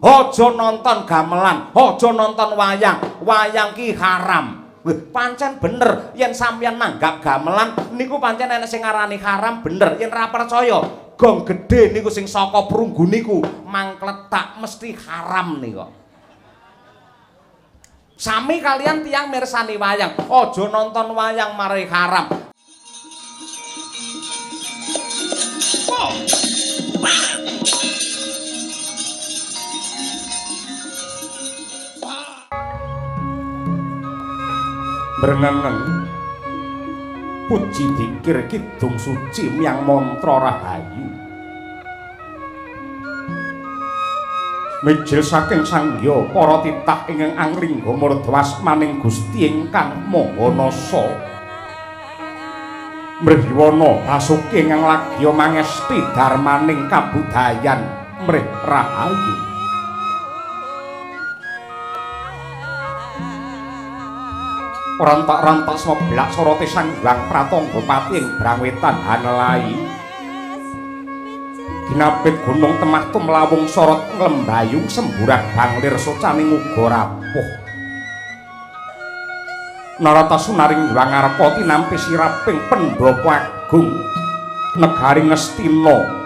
Aja nonton gamelan, aja nonton wayang. Wayang ki haram. Wih, pancen bener yen sampeyan nanggap gamelan niku pancen enek sing ngarani haram bener. Yen ra percaya, gong gedhe niku sing saka prunggu niku mangkletak mesti haram nika. Sami kalian tiyang mirsani wayang, aja nonton wayang mari haram. Brengengeng puji dikir kidung suci miang mantra rahayu. Mijil saking sangya para titah ingkang anglingga murdha asmaning Gusti ingkang Maha Nasa. Mrihwana basuki ingkang lagya mangesti darmaning kabudayan mrih rahayu. Rantak-rantak smeblak sorote Sang Hyang Pratangga Pati ing Brangwetan Hanelai. Ginapit gunung temah tumlawung sorot nglembayung semburat banglir socaning uga rapuh. Narata sunaring Hyang Arpa tinampi siraping pendhapa agung negari Ngastina.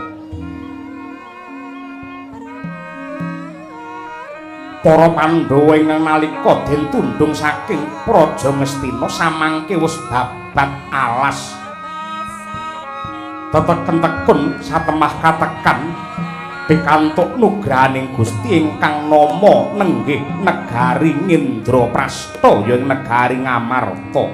Para Pandhawa ingkang nalika den tundhung saking Praja Ngastina samangke wis babat alas. Teteken-tekun satemah katekan pikantuk nugrahaning Gusti ingkang nama nenggih negari Ngendraprasta ya ing negari Ngamarta.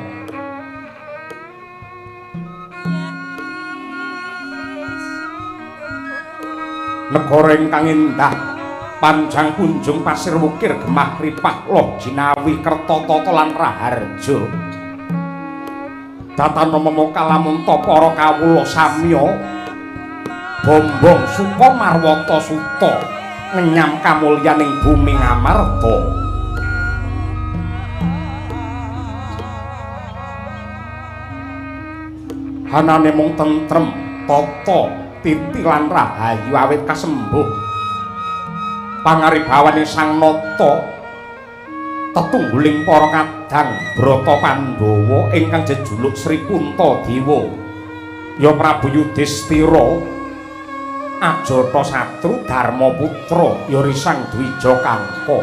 Negara ingkang endah panjang punjung pasir wukir gemah ripah loh jinawi kerta tata lan raharja. Datana mama kalamunta para kawula samya bombong suka marwata suta ngenyam kamulyaning bumi Ngamarta. Hanane mung tentrem tata titi lan rahayu awit kasembuh pangaribawane Sang Nata tetungguling para kadang Brata Pandhawa ingkang jejuluk Sri Puntadewa ya Prabu Yudhistira Ajatasatru Darmaputra ya Risang Dwija Kangka.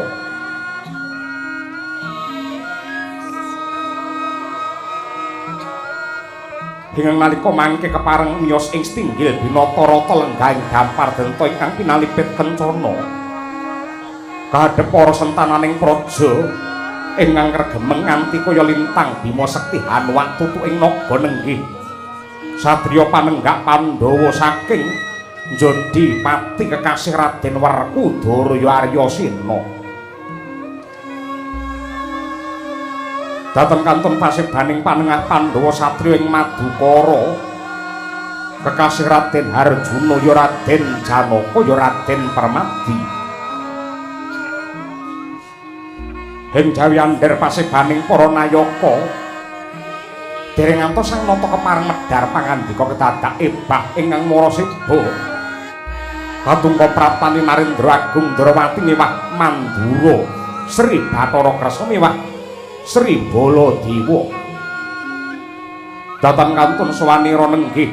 Ingkang nalika mangke kepareng miyos ing stinggil Binatarata lenggahing dampar denta ingkang pinalipit kencana kahadhep para sentananing praja ingkang regemeng nganti kaya lintang Bima Sekti Hanuwak tutu ing naga nenggih satriya panenggak Pandhawa saking njodi pati kekasih Raden Werkudara ya Arya Sena. Dhateng kantun pasebaning panengah Pandhawa satriya ing Madukara kekasih Raden Harjuna ya Raden Janaka ya Raden Permadi. Ing jawi andher pasebaning para nayaka dereng ngantos Sang Nata kepareng medhar pangandika kedadak ebah ingkang maraseba. Katungka praptani Narendra Agung Ndrawati miwah Mandura Sri Bathara Kresna miwah Sri Baladewa. Dhateng kantun sawanira nenggih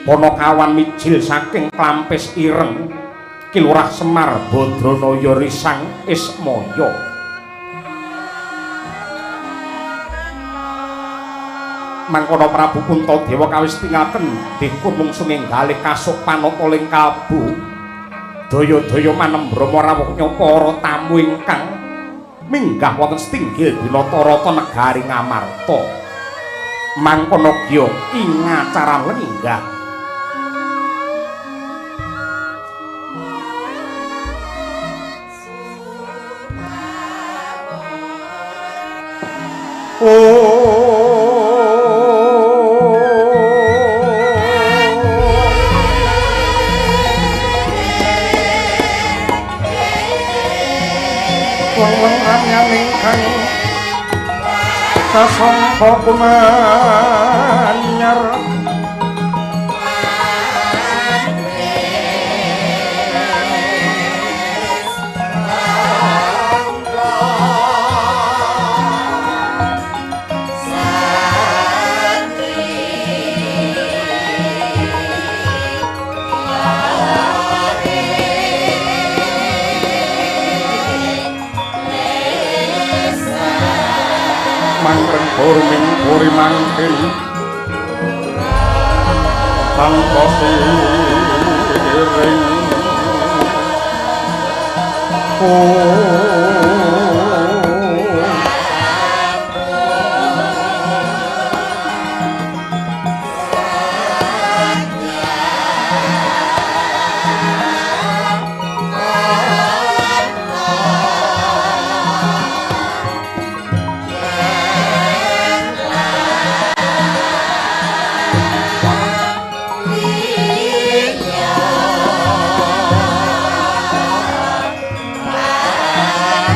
Panakawan mijil saking Klampis Ireng Kilurah Semar Badranaya Risang Ismaya. Mangkono Prabu Puntadewa kawis tingaken dikun mungsuh nggalih kasuk panata ling kalbu. Daya-daya manembrama rawuhnya para tamu ingkang minggah wonten setinggil Binatarata negari Ngamarta. Mangkono gya ing acara lenggah. Wong ramyaning kang sasangka kumanyar Kurming kuri mangkin tanpa siring.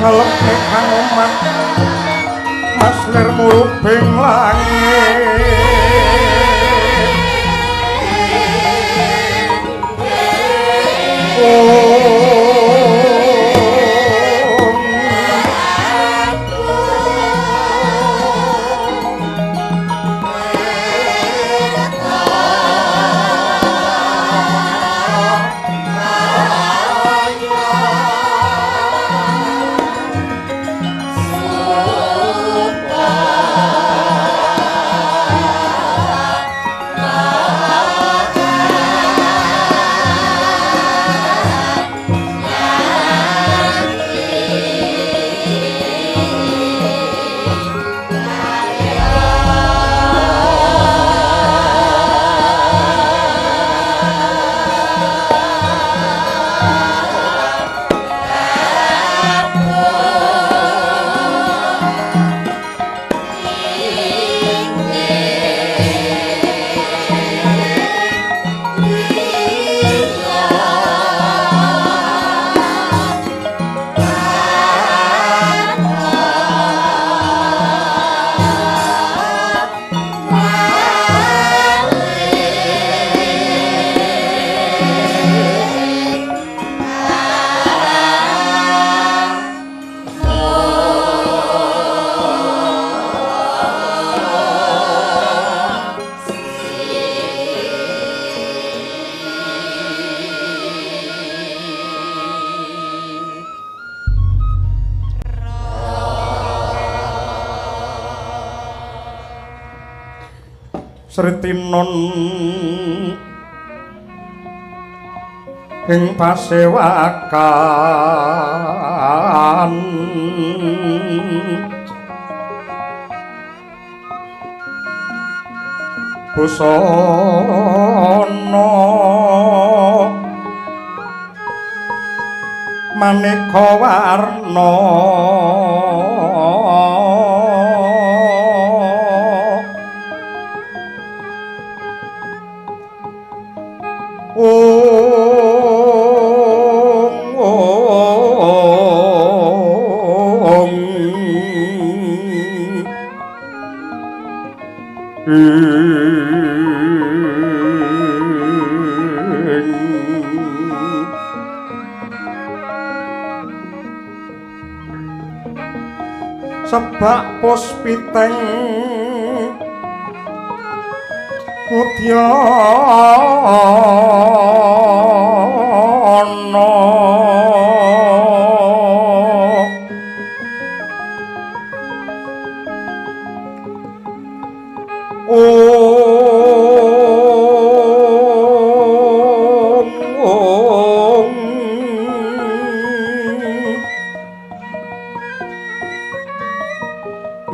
Kalepe kang umat mas lir murubing langit. Sritinon ing pasewakan busana maneka warna. Sebak puspiteng udyana.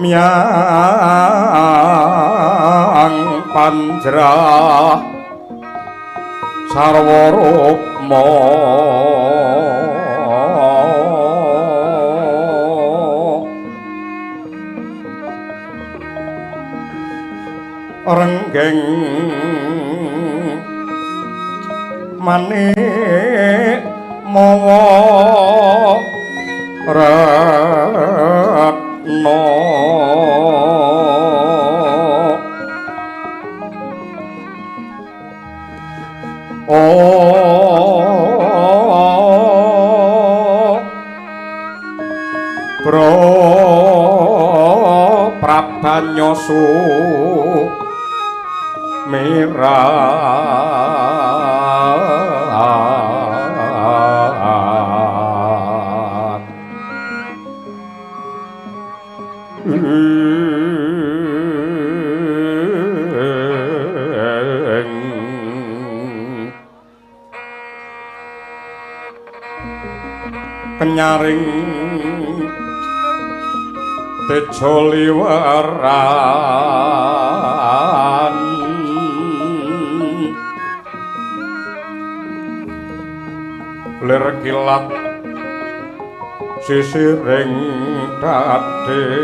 Miang panjrah sarwa rukma renggeng manik mawa retna. Bro Prabanyosu mirat. Kenyaring tejo liweran lir kilat sisiring dadit.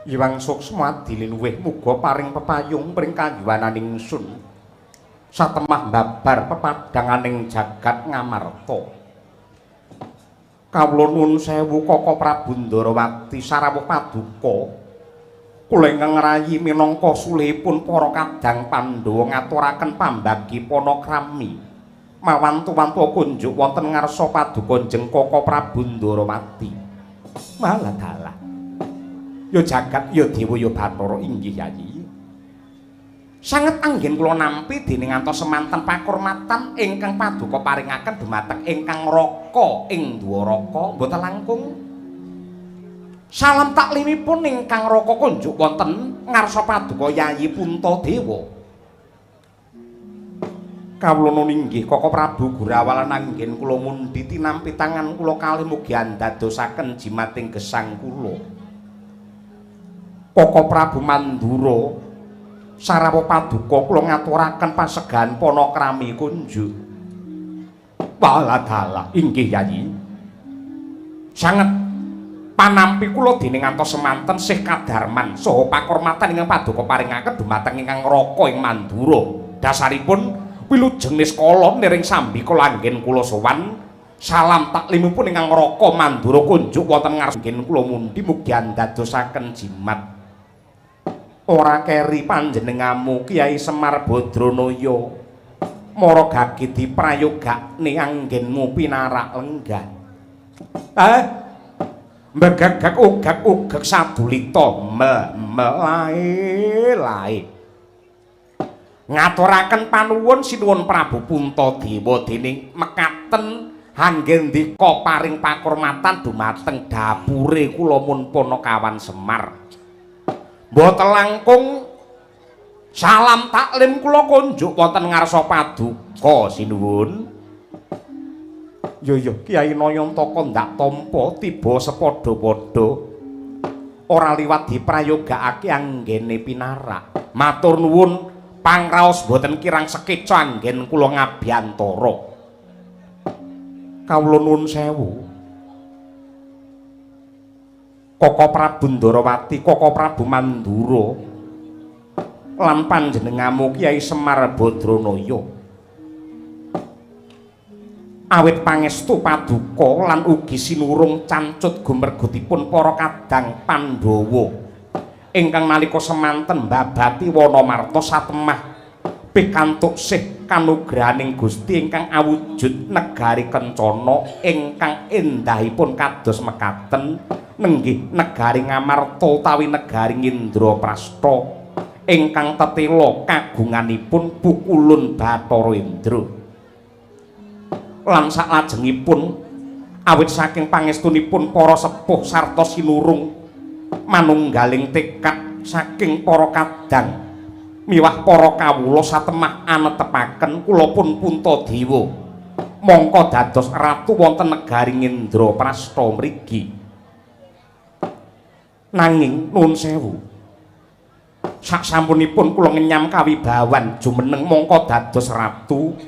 Iwang suksma dililuwih muga paring pepayung pring kayuwananing ingsun satemah babar pepadhanganing jagat Ngamarta. Kawula nuwun sewu Kaka Prabu Ndarawati sarawuh paduka kula ingkang ngrayi minangka sulihipun para kadang Pandhawa ngaturaken pambagi panakrami mawantu-wantu kunjuk wonten ngarsa paduka Jeng Kaka Prabu Ndarawati. Malah dalah ya jagat ya dewa ya bathara inggih Yayi. Sanget anggen kula nampi dening ngantos semanten pakurmatan ingkang paduka paringaken dumateng ingkang raka ing Dwaraka mboten langkung salam taklimipun ingkang raka kunjuk wonten ngarsa paduka Yayi Puntadewa. Kawula nuwun inggih Kaka Prabu Gurawalan anggen kula mundhi tinampi tangan kula kalih mugi andadosaken jimating gesang kula. Kaka Prabu Mandura sarawuh paduka kula ngaturaken pasegahan panakrami kunjuk. Walah inggih Yayi. Sanget panampi kula dening ngantos semanten sih kadarman saha pakurmatan ingkang paduka paringaken dumateng ingkang raka ing Mandura. Dasaripun wilujeng niskala niring sambika langgen kula sowan. Salam taklimipun ingkang raka Mandura kunjuk wonten ngarsa kula mundhi mugi andadosaken jimat. Ora keri panjenengamu Kyai Semar Badranaya mara gagi diprayogakne anggenmu pinarak lenggah. Mbegegeg ugeg-ugeg sadulita melae-lae. Ngaturaken panuwun sinuwun Prabu Puntadewa dening mekaten anggendika paring pakurmatan dumateng dapure kula mun Panakawan Semar. Mboten langkung salam taklim kula kunjuk wonten ngarsa paduka sinuwun. Yo yo Kyai Nayantaka ndak tampa tiba sepadha-padha ora liwat diprayogakake anggene pinarak. Matur nuwun pangraos mboten kirang sekeca anggen kula ngabiyantara. Kawula nuwun sewu Kaka Prabu Ndarawati, Kaka Prabu Mandura lan panjenengamu Kyai Semar Badranaya. Awit pangestu paduka lan ugi sinurung cancut gumergutipun para kadang Pandhawa ingkang nalika semanten mbabati Wanamarta satemah pikantuk sih kanugrahaning Gusti ingkang awujud negari kencana ingkang endahipun kados mekaten nenggih negari Ngamarta utawi negari Indraprasta ingkang tetela kagunganipun Pukulun Bathara Indra. Lan saklajengipun awit saking pangestunipun para sepuh sarta sinurung manunggaling tekad saking para kadang miwah para kawula satemah anetepaken kula pun Puntadewa mongko dados ratu wonten negari Indraprasta mriki. Nanging nuwun sewu, saksampunipun kula ngenyam kawibawan jumeneng mongko dados ratu,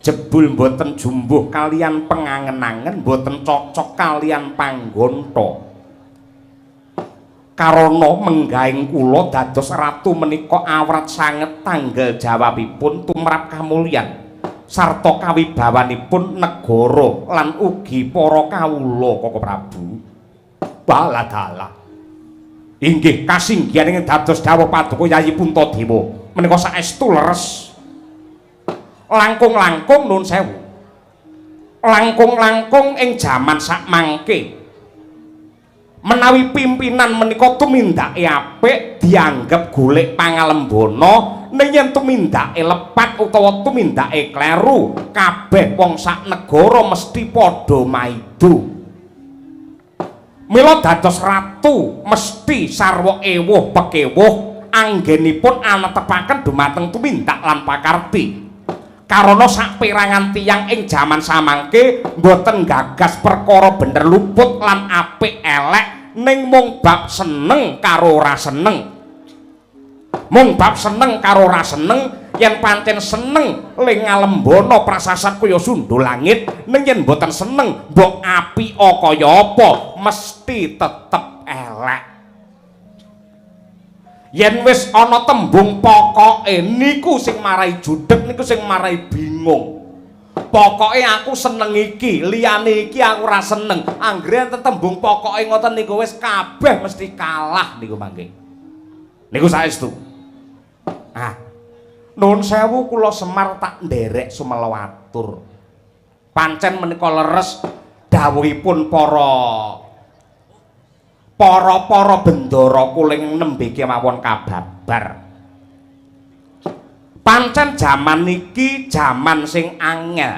jebul mboten jumbuh kalian pengangen-angen, mboten cocok kalian panggonta. Karana menggahing kula dados ratu menika awrat sanget tanggal jawabipun tumrap kamulyan sarta kawibawanipun negara lan ugi para kawula Kaka Prabu. Baladalah. Inggih kasinggihan ing dados dawuh paduka Yayi Puntadewa. Menika saestu leres. Langkung-langkung nuwun sewu. Langkung-langkung ing jaman sakmangke. Menawi pimpinan menika tumindake apik dianggep golek pangalembana, ning yen tumindake lepat utawa tumindake kleru, kabeh wong sak negara mesti padha maido. Mila dados ratu mesti sarwa ewuh pekewuh anggenipun anetepaken dumateng tumindak lan pakarti. Karana saperangan tiyang ing jaman samangke mboten gagas perkara bener luput lan apik elek, ning mung bab seneng karo ora seneng. Mung bab seneng karo ora seneng, yen pancen seneng le ngalembana prasasat kaya sundul langit, ning yen mboten seneng mbok apika kaya apa mesti tetep elek. Yen wis ana tembung pokoke niku sing marai judeg, niku sing marai bingung. Pokoke aku seneng iki, liyane iki aku ora seneng. Anggere enten tembung pokoke ngoten niku wis kabeh mesti kalah niku mangke. Niku saestu. Ah. Nuwun sewu kula Semar tak nderek sumelawatur. Pancen menika leres dawuhipun para bendara kuling nembe kemawon kababar. Pancen jaman iki jaman sing angel.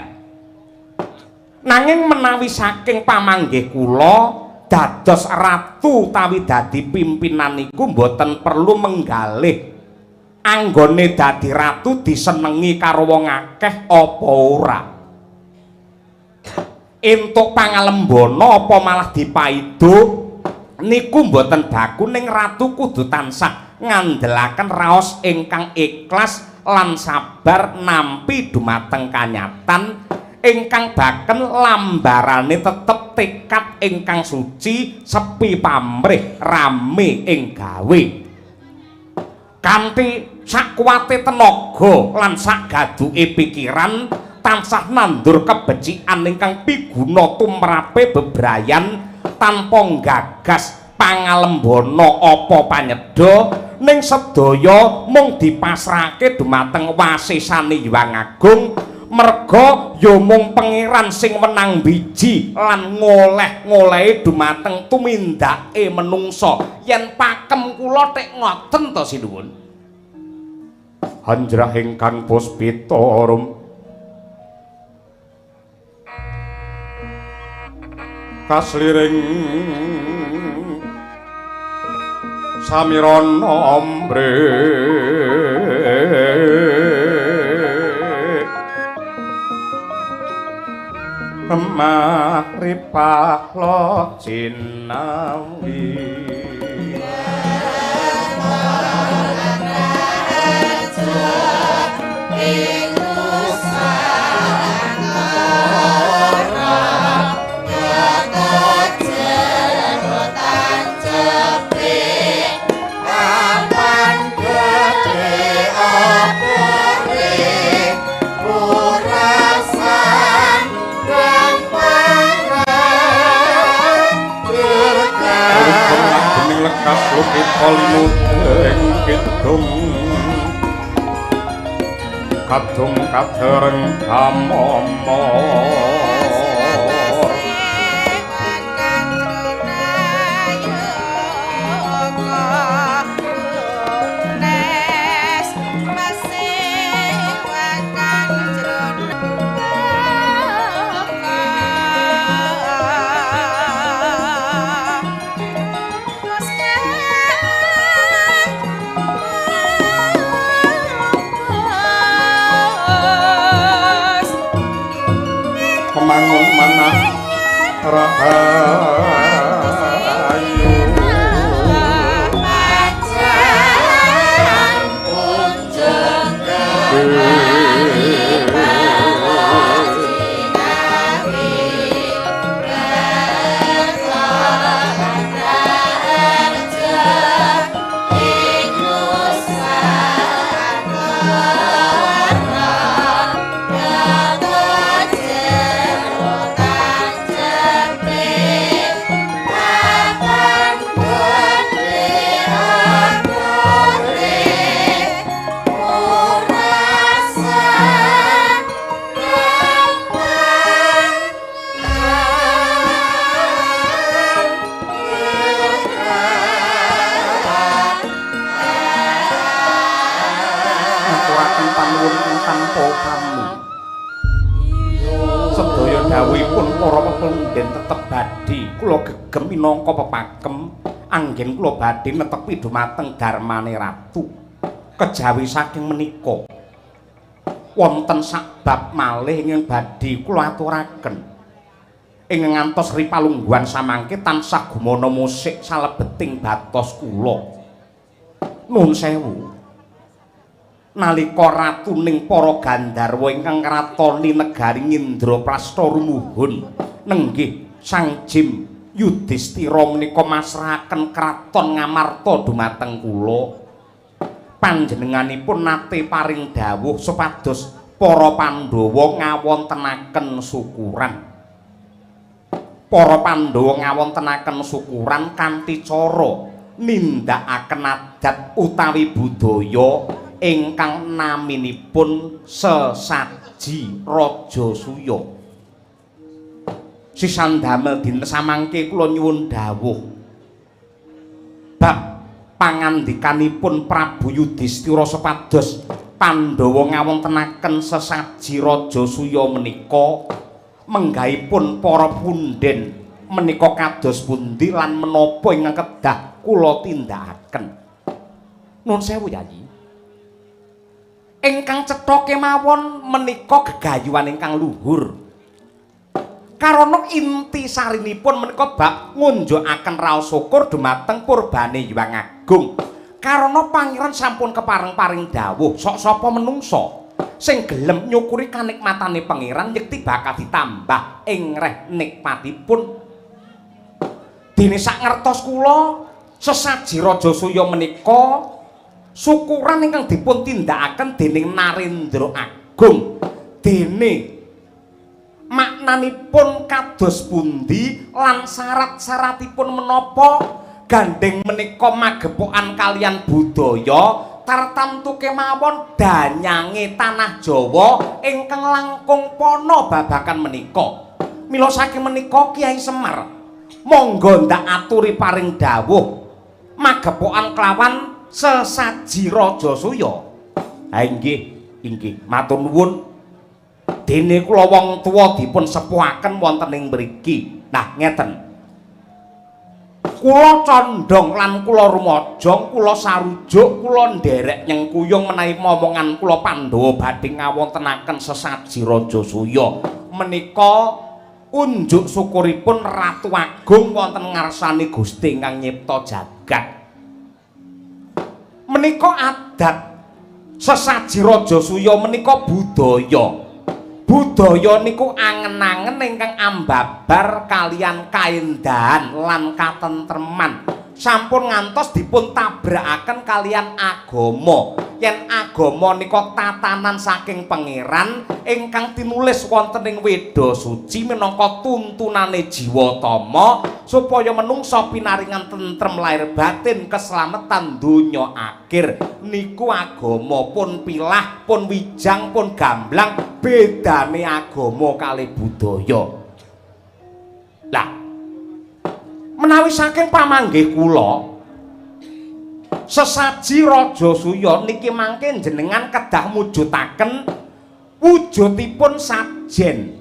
Nanging menawi saking pamanggih kula dados ratu utawi dadi pimpinan niku mboten perlu menggalih. Anggone dadi ratu disenengi karo wong akeh apa ora? Entuk pangalembana apa malah dipaido? Niku mboten baku, ning ratu kudu tansah ngandelaken raos ingkang ikhlas lan sabar nampi dumateng kanyatan ingkang baken lambarane tetep tekad ingkang suci, sepi pamrih rame ing gawe, kanthi sakuwate tenaga lan sagaduke pikiran tansah nandur kebecikan ingkang piguna tumrape bebrayan tanpa nggagas pangalembana apa panyedha, ning sedaya mung dipasrahake dumateng wasesane Hyang Agung, merga ya mung pangeran sing wenang biji lan ngoleh-ngolehi dumateng tumindake menungsa. Yen pakem kula tek ngoten to sinuwun. Hanjrah ingkang puspita rum kasliring samirana ambre kemah ripah lo jinawi. Lekas lukita linudeng kidung kadung kadereng kamama. Mangun manah rahayu pacan punjeng tetep badhe kula gegem minangka pepakem anggen kula badhe netepi dumateng darmane ratu. Kejawi saking menika wonten sak bab malih ingkang badhe kula aturaken. Ing ngantos ripalungguhan samangke tansah gumana musik salebeting batos kula. Nuwun sewu. Nalika ratuning para gandharwa ingkang ngratoni negari Indraprasta rumuhun nenggih Sang Jim Yudhistira menika masrahaken kraton Ngamarta dumateng kula. Panjenenganipun nate paring dawuh supados para Pandhawa ngawontenaken syukuran. Para Pandhawa ngawontenaken syukuran kanthi cara nindakaken adat utawi budaya ingkang naminipun sesaji Rajasuya. Sisan damel dinten samangke kula nyuwun dawuh bab pangandikanipun Prabu Yudhistira supados Pandhawa ngawontenaken sesaji Rajasuya menika menggahipun para punden menika kados pundi lan menapa ingkang kedah kula tindakaken. Nuwun sewu Yayi. Ingkang cetha kemawon menika gegayuhan ingkang luhur. Karana inti sarinipun menika bab ngunjukaken raos syukur dumateng purbane Hyang Agung. Karana pangeran sampun kepareng paring dawuh sok sapa menungsa sing gelem nyukuri kanikmatane pangeran yekti bakal ditambah ing reh nikmatipun. Dene sak ngertos kula sesaji Rajasuya menika syukuran ingkang dipun tindakaken dening Narendra Agung. Dene maknanipun kados pundi lan syarat-syaratipun menapa gandeng menika magepokan kalian budaya tartamtu kemawon danyange tanah Jawa ingkang langkung pana babakan menika. Mila saking menika Kyai Semar monggo ndak aturi paring dawuh magepokan kelawan sesaji Rajasuya. Ha inggih, inggih, matur nuwun. Dene kula wong tuwa dipun sepuhaken wonten ing mriki. Nah, ngeten. Kula condhong lan kula rumajang, kula sarujuk, kula nderek nyengkuyung menawi momongan kula Pandhawa badhe ngawontenaken sesaji Rajasuya. Menika unjuk syukuripun Ratu Agung wonten ngarsane Gusti ingkang nyipta jagat. Menika adat sesaji Rajasuya menika budaya. Budaya niku angen-angen ingkang ambabar kalian kaendahan lan katentreman. Sampun ngantos dipun tabrakaken kalian agama. Yen agama nika tatanan saking pangeran ingkang tinulis wonten ing Weda Suci minangka tuntunane jiwa tama supaya menungsa pinaringan tentrem lahir batin keslametan donya akhir. Niku agama pun pilah, pun wijang, pun gamblang bedane agama kali budaya. Lah menawi saking pamanggih kula sesaji Rajasuya niki mangke jenengan kedah mujudaken wujudipun sajen.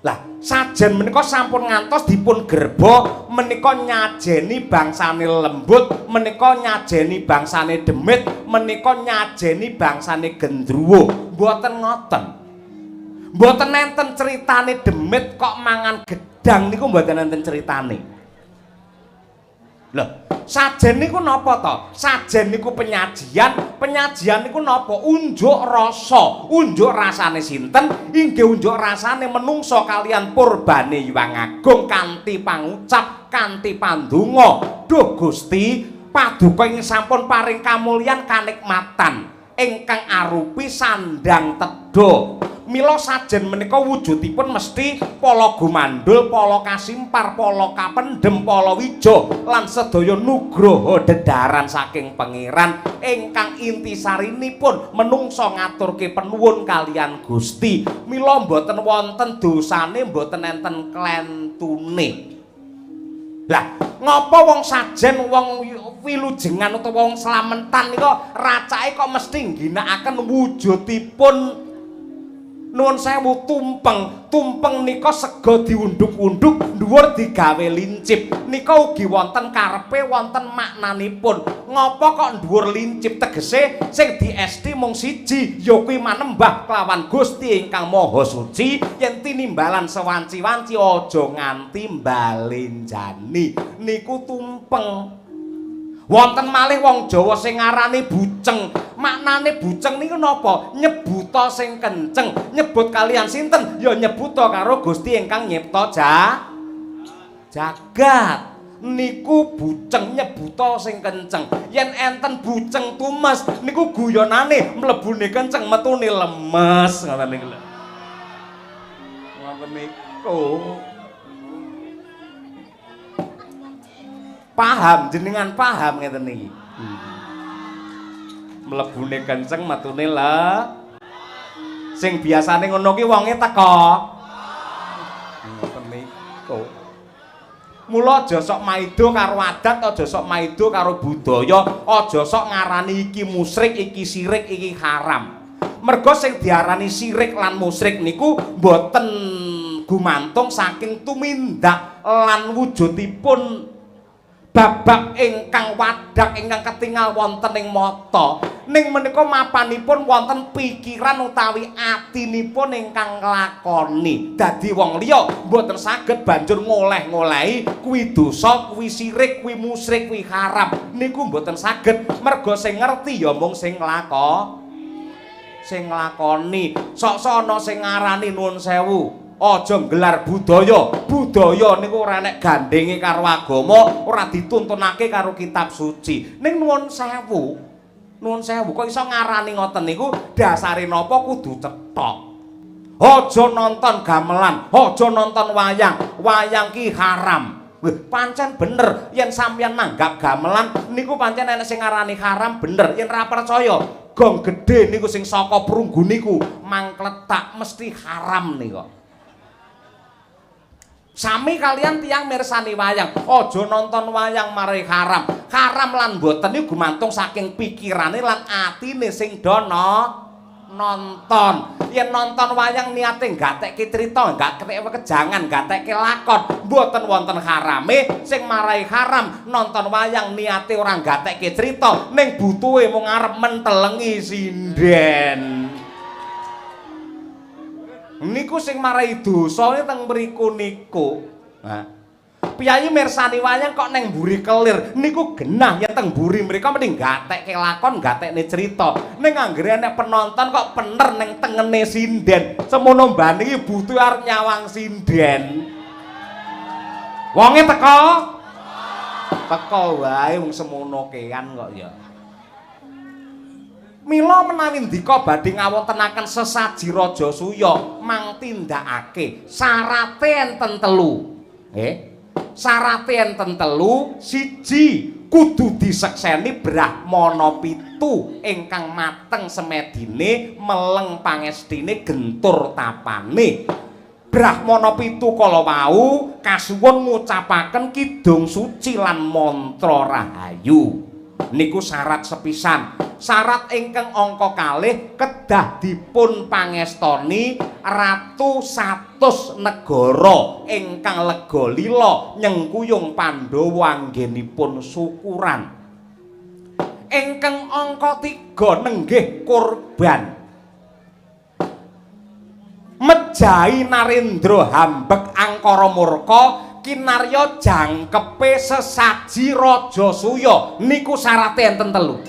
Lah sajen menika sampun ngantos dipun gerba menika nyajeni bangsane lembut, menika nyajeni bangsane demit, menika nyajeni bangsane gendruwo. Mboten ngoten. Mboten enten critane demit kok mangan gedang niku mboten enten critane. Lho, sajen niku napa to? Sajen niku penyajian, penyajian niku napa? Unjuk rasa, unjuk rasane sinten? Inggih unjuk rasane menungsa kalian purbane Hyang Agung kanthi pangucap, kanthi pandonga. Duh Gusti, paduka ing sampun paring kamulyan kanikmatan ingkang arupi sandang tedha. Mila sajen menika wujudipun mesti pala gumandul, pala kasimpar, pala kapendhem, pala wija lan sedaya nugroho dedaran saking pangeran ingkang intisarinipun menungsa ngaturke penuwun kalian Gusti. Mila mboten wonten dosane, mboten enten klentune. Lah, ngapa wong sajen, wong wilujengan utawa wong slamentan nika racake kok mesti ngginakaken wujudipun Nuwun sewu tumpeng, tumpeng nika sega diunduk-unduk dhuwur digawe lincip. Nika ugi wonten karepe, wonten maknanipun. Ngapa kok dhuwur lincip? Tegese sing diesti mung siji, ya kuwi manembah kelawan Gusti ingkang Maha Suci yen tinimbalan sewanci-wanci aja nganti mbalenjani. Niku tumpeng. Wonten malih wong Jawa sing ngarani buceng. Maknane buceng niku napa? Nyebuta sing kenceng. Nyebut kalian sinten? Ya nyebuta karo Gusti ingkang nyipta jagat. Niku buceng, nyebuta sing kenceng. Yen enten buceng tumes niku guyonane mlebune kenceng metune lemes. Ngoten niku lho. Ngoten niku. Paham jenengan, paham ngeten iki. Mlebune kenceng metune le. Sing biasane ngono ki wonge teka. Ngoten niku. Mula aja sok maido karo adat, aja sok maido karo budaya, aja sok ngarani iki musyrik, iki sirik, iki haram. Mergo sing diarani sirik lan musyrik niku mboten gumantung saking tumindak lan wujudipun babab ingkang wadak ingkang ketingal wonten ing mata. Ning menika mapanipun wonten pikiran utawi atinipun ingkang nglakoni. Dadi wong liya mboten saged banjur ngoleh-ngolehi kuwi dosa, kuwi sirik, kuwi musyrik, kuwi haram. Niku mboten saged, mergo sing ngerti ya mung sing nglakoni. Sok-sok ana sing ngarani nuwun sewu, aja nggelar budaya. Budaya niku ora nek gandhinge karo agama, ora dituntunake karo kitab suci. Ning nuwun sewu, nuwun sewu kok iso ngarani ngoten niku dasare napa? Kudu cetha. Aja nonton gamelan, aja nonton wayang. Wayang ki haram. Wih, pancen bener yen sampeyan nanggap gamelan niku pancen enek sing ngarani haram bener. Yen ra percaya, gong gedhe niku sing saka prunggu niku mangkletak mesti haram nika. Sami kalian tiyang mirsani wayang, aja nonton wayang mari haram. Haram lan mboten niku gumantung saking pikirane lan atine sing do nonton. Yen nonton wayang niate gatekke crita, gatekke wejangan, gatekke lakon, mboten wonten harame. Sing marai haram nonton wayang niate ora gatekke crita, ning butuhe mung arep mentelengi sinden. Niku sing marai dosa teng mriku niku. Nah, piyayi mirsani wayang kok neng mburi kelir niku genah yen teng mburi mriko mending gatekke lakon, gatekne crita. Ning anggere enek penonton kok pener neng tengene sinden, semono mbane iki butuh arep nyawang sinden. Wonge teko? Teko wae wong semono kean kok ya. Mila menawi ndika badhe ngawontenaken sesaji Rajasuya mang tindakake syarate enten telu. Nggih. Syarate enten telu, siji kudu disekseni brahmana pitu ingkang mateng semedine, meleng pangestine, gentur tapane. Brahmana pitu kala wau kasuwun ngucapaken kidung suci lan mantra rahayu. Niku syarat sepisan. Syarat ingkang angka kalih kedah dipun pangestoni ratu 100 negara ingkang lega lila nyengkuyung Pandhawa anggenipun syukuran. Ingkang angka 3 nenggih kurban. Mejahi Narendra hambek angkara murka kinarya jangkepe sesaji Rajasuya. Niku syarate enten telu.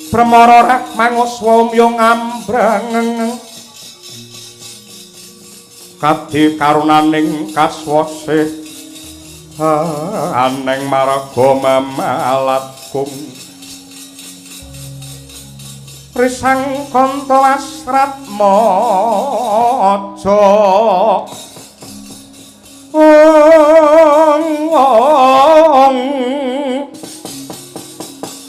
Bremara rek manguswa umya ngambrang kadi karunaning kaswasih aneng marga mamalatkum risang kanta asrat maja ong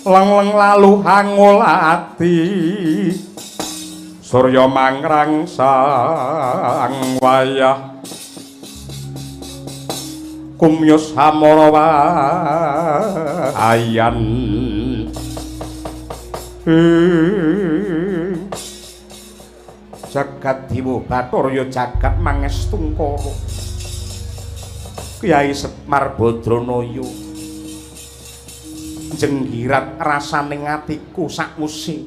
leng-leng lalu hangulati surya mangrang sang wayah kumyus hamara wayan Jagat Dewa Bathara jagat mangestungkara. Kyai Semar Badranaya jenggirat rasane atiku sakwuse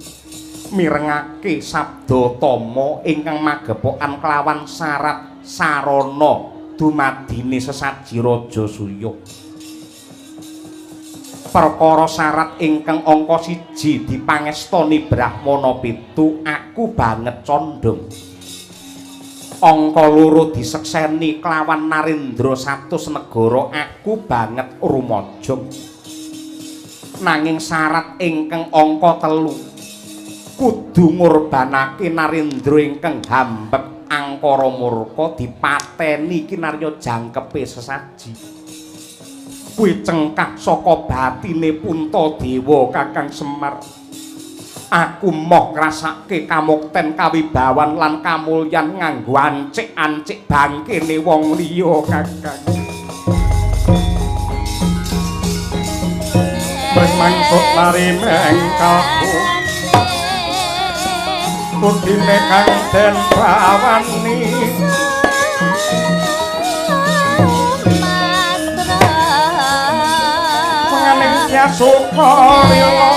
mirengake sabda tama ingkang magepokan kelawan syarat sarana dumadine sesaji Raja Suya. Perkara syarat ingkang angka 1 dipangestoni Brahmana 7 aku banget condong. Angka 2 disekseni kelawan Narendra 100 negara aku banget rumajang. Nanging syarat ingkang angka 3 kudu ngorbanake Narendra ingkang hambek angkara murka dipateni kinarya jangkepe sesaji. Kuwi cengkah saka batine Puntadewa Kakang Semar. Aku moh ngrasake kamukten kawibawan lan kamulyan nganggo ancik-ancik bangkene wong liya Kakang. Mring mangsut lari mengkalku kudine kang den bawani. Menganing yasuka lila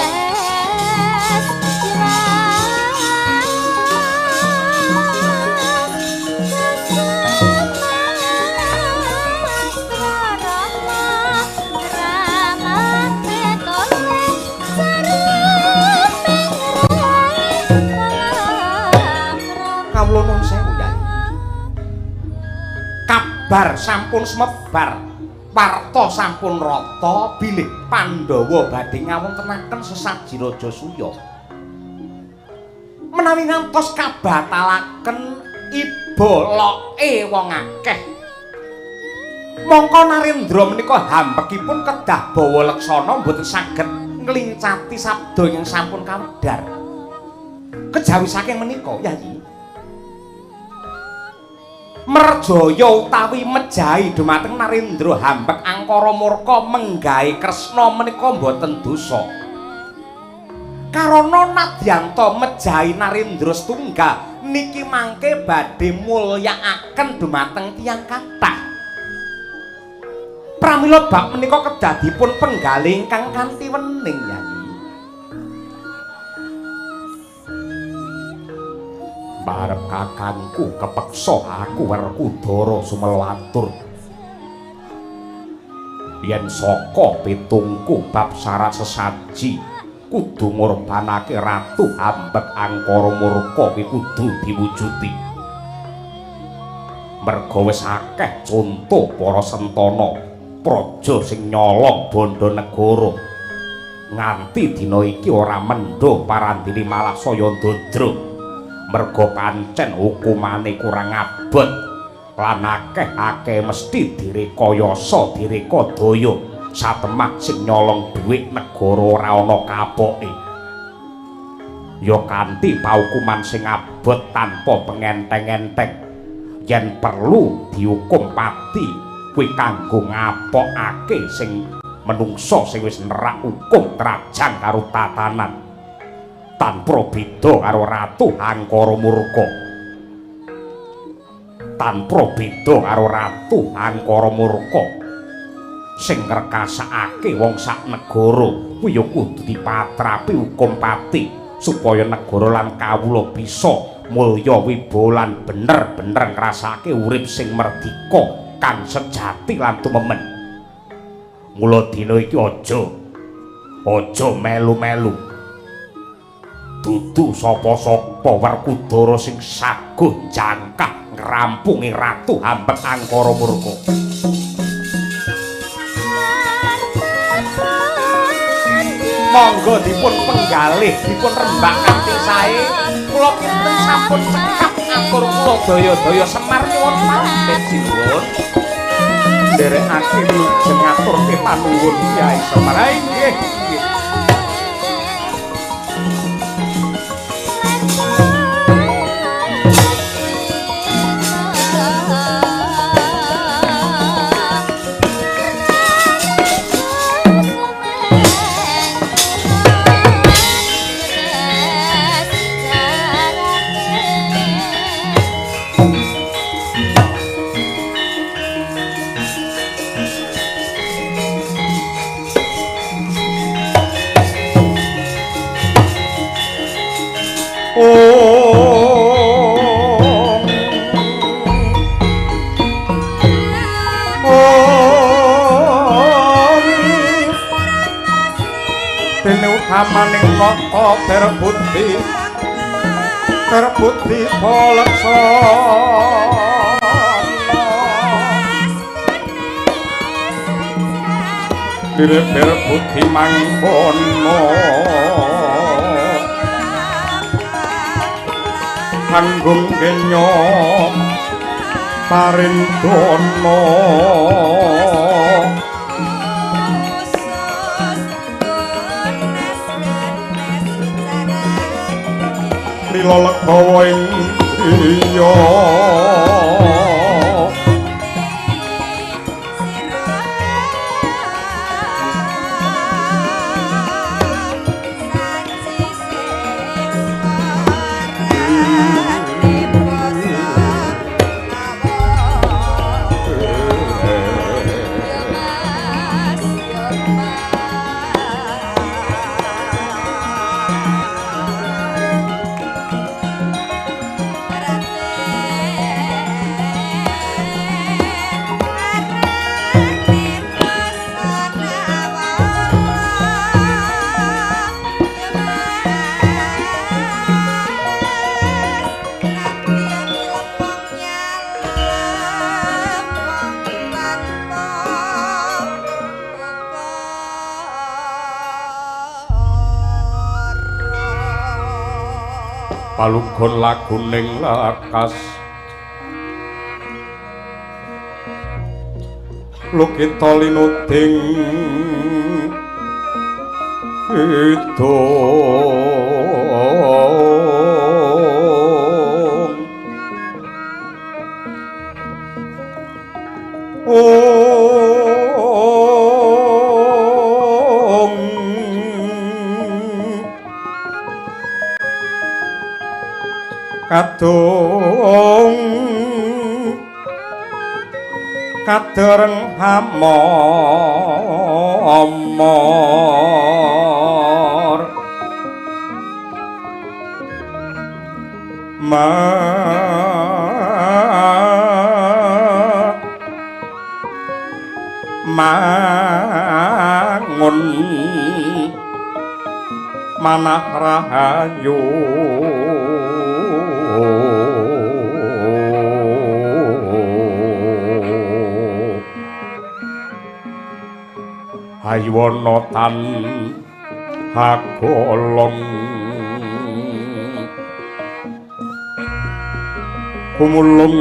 kabar sampun semebar, warta sampun rata bilih Pandhawa badhe ngawontenaken sesaji Raja Suya. Menawi ngantos kabatalaken iba loke wong akeh, mongko Narendra menika hambekipun kedah bawa leksana mboten saged nglincati sabda ingkang sampun kawedhar. Kejawi saking menika, Yayi, merjaya utawi mejahi dumateng Narendra hambek angkara murka menggahe Kresna menika mboten dosa. Karana nadyanta mejahi Narendra setunggal niki mangke badhe mulyakaken dumateng tiyang kathah. Pramila bab menika kedah dipun penggalih ingkang kanthi wening, Yayi. Barep kakangku kepeksa aku Werkudara sumelwatur. Yen saka pitungku bab syarat sesaji kudu ngorbanake ratu hambek angkara murka kuwi kudu diwujudi. Merga wis akeh conto para sentana praja sing nyolong bondo negara. Nganti dina iki ora mendho parandene malah saya ndodro. Merga pancen hukumane kurang abot lan akeh-akeh mesti direkayasa direkadaya satemah sing nyolong dhuwit negara ora ana kapoke. Ya kanthi paukuman sing abot tanpa pengenteng-enteng, yen perlu dihukum pati kuwi kanggo ngapokake sing menungsa sing wis nerak hukum trajang karo tatanan tanpa beda karo ratu angkara murka. Tanpa beda karo ratu angkara murka sing ngrekasakake wong sak negara kuwi ya kudu dipatrapi hukum pati supaya negara lan kawula bisa mulya wibawa lan bener-bener ngrasake urip sing merdika kang sejati lan tumemen. Mula dina iki aja melu-melu. Dudu sapa-sapa Werkudara sing saguh jangkah ngrampungi ratu hambek angkara murka. Monggo dipun penggalih, dipun rembak kanthi sae. Kula kinten sampun cekap atur kula daya-daya Semar nyuwun pamit sinuwun. Nderekake wilujeng aturke panuwun Kyai Semar. Nggih. Kamaning nata berbudi berbudi balaksana dire berbudi mangkono tanggung kenya parindana lila legawa ing iya palugon laguning lekas lukita linuding idung kadung kadereng hamor mangun manah rahayu haywana tan hagolong kumulung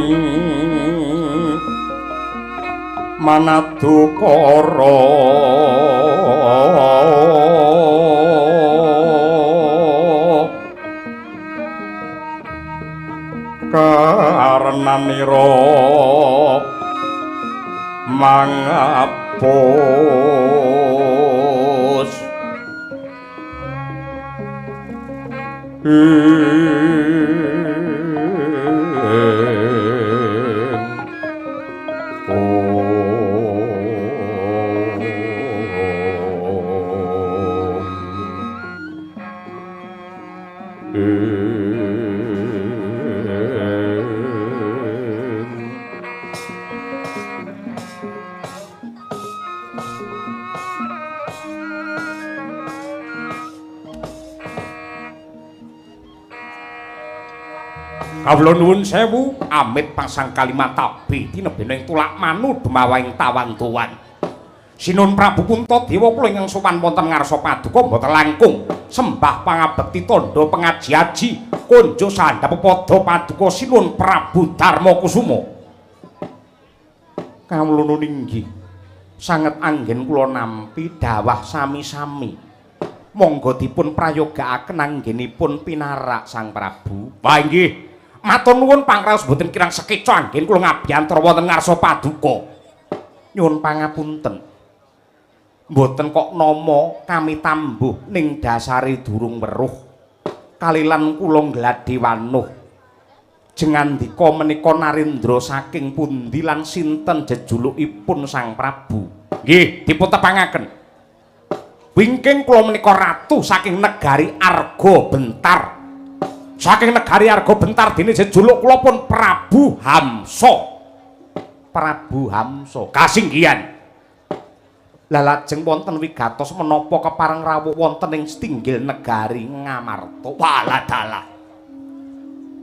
manadukara karenanira mangapus Kawula nuwun sewu amit pasang kalimat tabi tinebena ing tulak manu dumawahing tawan-tuwan. Sinun Prabu Puntadewa kula ingkang sowan wonten ngarsa paduka mboten langkung sembah pangabekti tandha pengaji-aji konjuk sandhap pada paduka Sinun Prabu Darmakusuma. Kawula nuwun inggih sanget anggen kula nampi dawah sami-sami. Monggo dipun prayogaaken anggenipun pinarak Sang Prabu. Wah inggih. Matur nuwun pangraos mboten kirang sekeca anggen kula ngabiyantara wonten ngarsa paduka. Nyuwun pangapunten. Mboten kok nama kami tambuh ning dasare durung weruh. Kalilan kula ngladhi wanuh. Jengandika menika narendra saking pundi lan sinten jejulukipun Sang Prabu? Nggih, dipun tepangaken. Wingking kula menika ratu saking negari Arga Bentar. Saking negari Arga Bentar dene jejuluk kula pun Prabu Hamsa. Prabu Hamsa kasinggihan. Lah lajeng wonten wigatos menapa kepareng rawuh wonten ing setinggil negari Ngamarta. Walah dalah.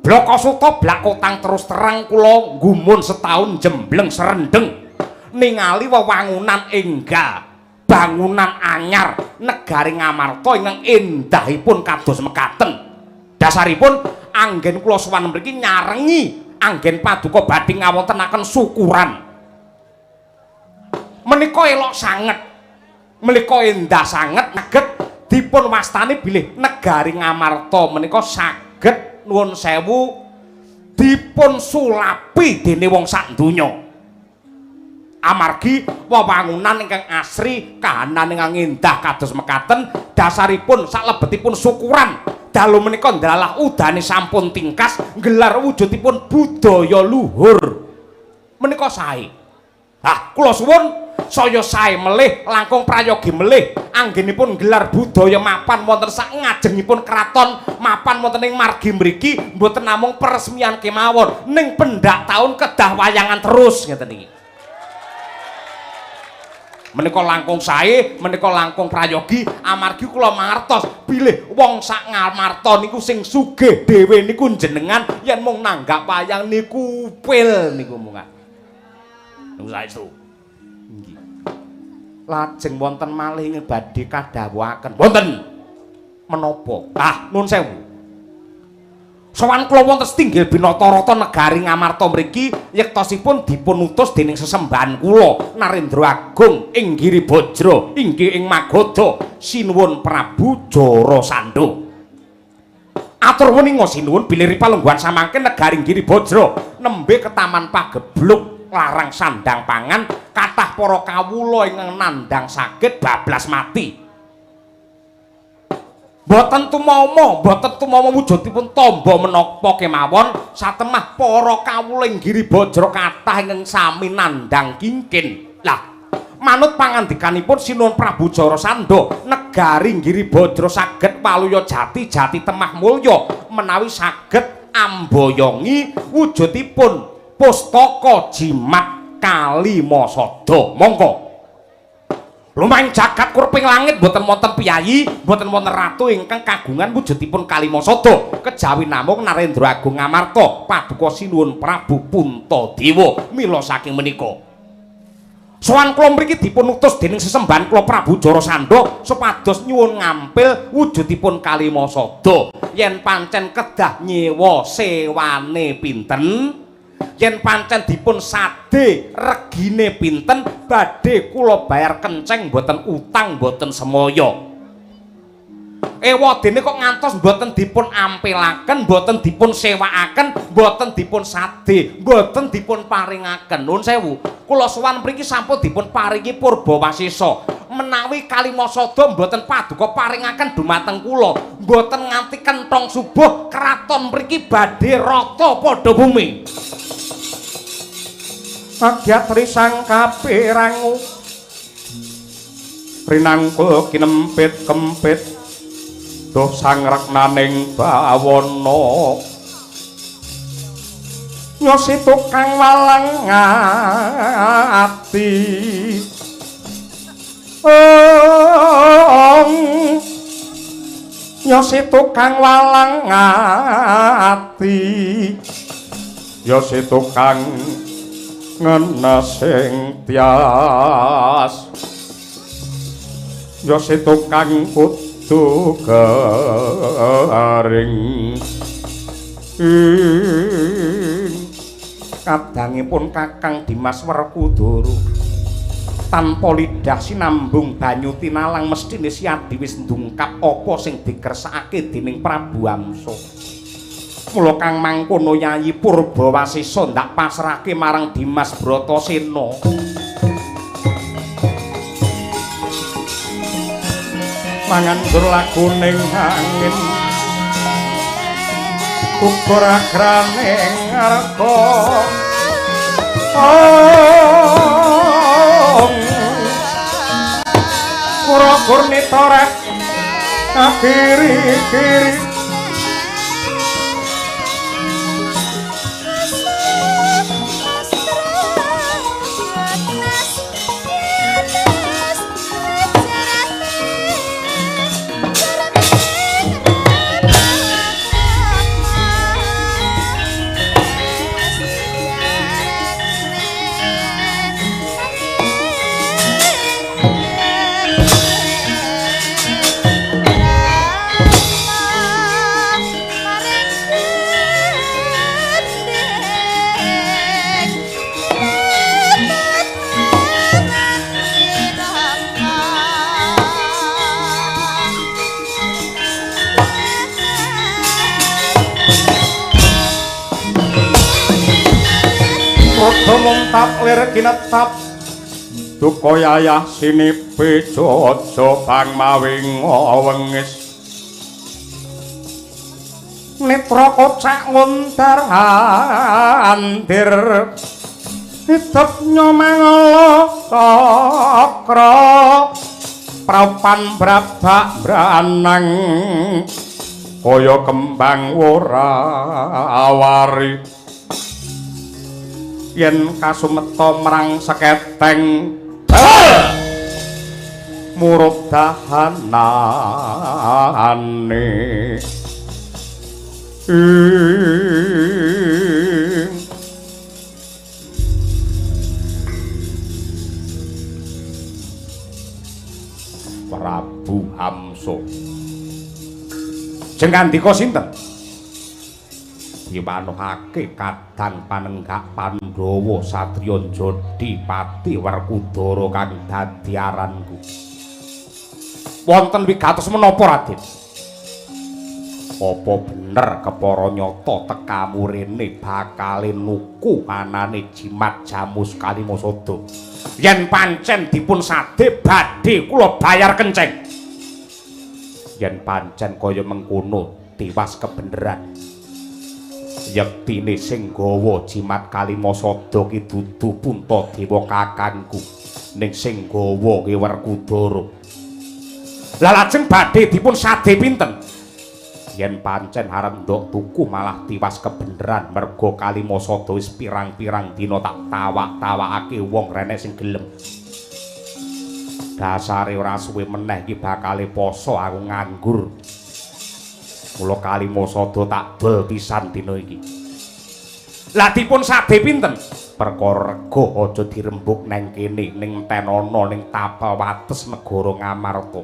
Blakasuta blakotang terus terang kula nggumun setahun jembleng serendeng ningali wewangunan enggal bangunan anyar negari Ngamarta ingkang endahipun kados mekaten. Dasaripun anggen kula sowan mriki nyarengi anggen paduka badhe ngawontenaken syukuran. Menika elok sanget, menika endah sanget saged dipun wastani bilih negari Ngamarta menika saged nuwun sewu dipun sulapi dene wong sak donya. Amargi wewangunan ingkang asri, kahanan ingkang endah kados mekaten, dasaripun salebetipun syukuran dalu menika ndelalah udane sampun tingkas nggelar wujudipun budaya luhur. Menika sae. Ah, kula suwun saya sae melih langkung prayogi melih anggenipun nggelar budaya mapan wonten sak ngajengipun kraton, mapan wonten ing margi mriki mboten namung peresmian kemawon, ning pendak taun kedah wayangan terus ngeten iki. Menika langkung sae, menika langkung prayogi amargi kula mangertos bilih wong sak Ngamarta niku sing sugih dhewe niku jenengan yen mung nanggap wayang niku upil niku mung. Niku saestu. Nggih. Lajeng wonten malih ing badhe kadhawuhaken. Wonten menapa? Ah, nuwun sewu. Sowan kula wonten setinggil Binatarata negari Ngamarta mriki yektosipun dipun utus dening sesembahan kula Narendra Agung ing Giribajra inggih ing Magadha sinuwun Prabu Jarasandha. Atur weninga sinuwun bilih palungguhan samangke negari Giribajra nembe ketaman pagebluk larang sandang pangan kathah para kawula ingkang nandhang sakit bablas mati. Mboten tumama, mboten tumama wujudipun tamba menapa kemawon satemah para kawula ing Giribajra kathah ingkang sami nandhang kingkin. Lah, manut pangandikanipun Sinuwun Prabu Jarasandha, negari Giribajra saged waluya jati jati temah mulya menawi saged amboyongi wujudipun pustaka jimat Kalimasada. Monggo. Lumaing jagat kurping langit mboten wonten piyayi, mboten wonten ratu ingkang kagungan wujudipun Kalimasada kejawi namung Narendra Agung Ngamarta paduka sinuwun Prabu Puntadewa. Mila saking menika sowan kula mriki dipun utus dening sesembahan kula Prabu Jarasandha supados nyuwun ngampil wujudipun Kalimasada. Yen pancen kedah nyewa sewane pinten, yen pancen dipun sade regine pinten, badhe kula bayar kenceng mboten utang mboten semaya. Ewadene kok ngantos mboten dipun ampilaken, mboten dipun sewaaken, mboten dipun sade, mboten dipun paringaken. Nuwun sewu, kula sowan mriki sampun dipun paringi purbawasesa menawi Kalimasada mboten paduka paringaken dumateng kula, mboten nganti kenthong subuh kraton mriki badhe rata padha bumi. Agyatri sang kapirangu rinangkul kinempit kempit duh sang reknaning bawana nyosi tukang walang ati ong nyosi tukang walang ati yosi tukang ngenes sing tias ya si tukang kudu garing Kadangipun Kakang Dimas Werkudara tanpa lidah sinambung banyu tinalang mesthine Siadi wis ndungkap apa sing dikersakake dening Prabu Amsa. Mula kang mangkono Yayi Purbawasesa ndak pasrahke marang Dimas Bratasena. Mangan dur lakuning angin ukur agraning arga ong kura gurnita rek kiri-kiri. Ida muntap lir kinetap duka yayah sinipe aja bang mawi wengis netra kocak ngundar andir idep nyomangala cakra praupan brabak branang kaya kembang ora awari yen kasumeta marang seketeng murup dahanane Prabu Hamsa jeng kandika sinten diwanuhake kadang panenggak Pandhawa satriya Jodhi Pati Werkudara kang dadi aranku. Wonten wigatos menapa Raden? Apa bener kepara nyata tekamu rene bakale nuku anane jimat Jamus Kalimasada? Yen pancen dipun sade badhe kula bayar kenceng. Yen pancen kaya mengkono tiwas kebeneran. Yektine sing gawa jimat Kalimasada ki dudu Puntadewa kakangku, ning sing gawa ki Werkudara. Lah lajeng badhe dipun sade pinten? Yen pancen arep ndok tuku malah tiwas kebeneran merga Kalimasada wis pirang-pirang dina tak tawak-tawakake wong rene sing gelem. Dasare ora suwe meneh iki bakale poso aku nganggur. Mula Kalimasada tak dol pisan dina iki. Lah dipun sade pinten? Perkara rega aja dirembug neng kene ning tenana ning tapel wates negara Ngamarta.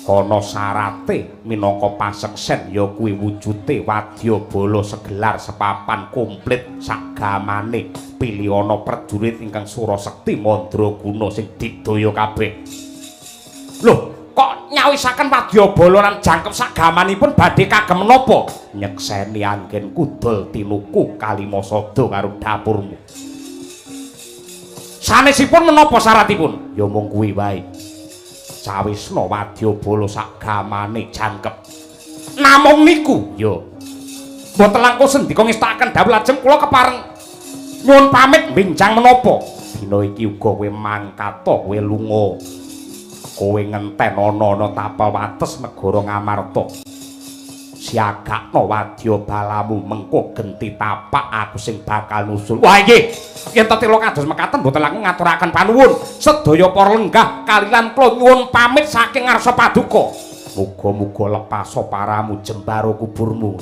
Ana syarate minangka paseksen ya kuwi wujude wadyabala segelar sepapan komplit sagamane pilihana prajurit ingkang surasekti mandraguna sing digdaya kabeh. Loh, kok nyawisaken wadyabala lan jangkep sagamanipun badhe kagem menapa? Nyekseni anggen kudol tinuku Kalimasada karo dapurmu. Sanesipun menapa syaratipun? Ya mung kuwi wae. Cawisna wadyabala sagamane jangkep. Namung niku ya. Mboten langkung sendika ngestakaken dawuh lajeng kula kepareng nyuwun pamit benjang menapa? Dina iki uga kowe mangkata kowe lunga. Kowe ngenten ana-ana tapel wates negara Ngamarta. Siagakno wadyabalamu mengko genti tapak aku sing bakal nusul. Wah nggih. Yen tetela kados mekaten mboten langkung ngaturaken panuwun. Sedaya para lenggah kaliyan kula nyuwun pamit saking ngarsa paduka. Muga-muga lepaso paramu jembaro kuburmu.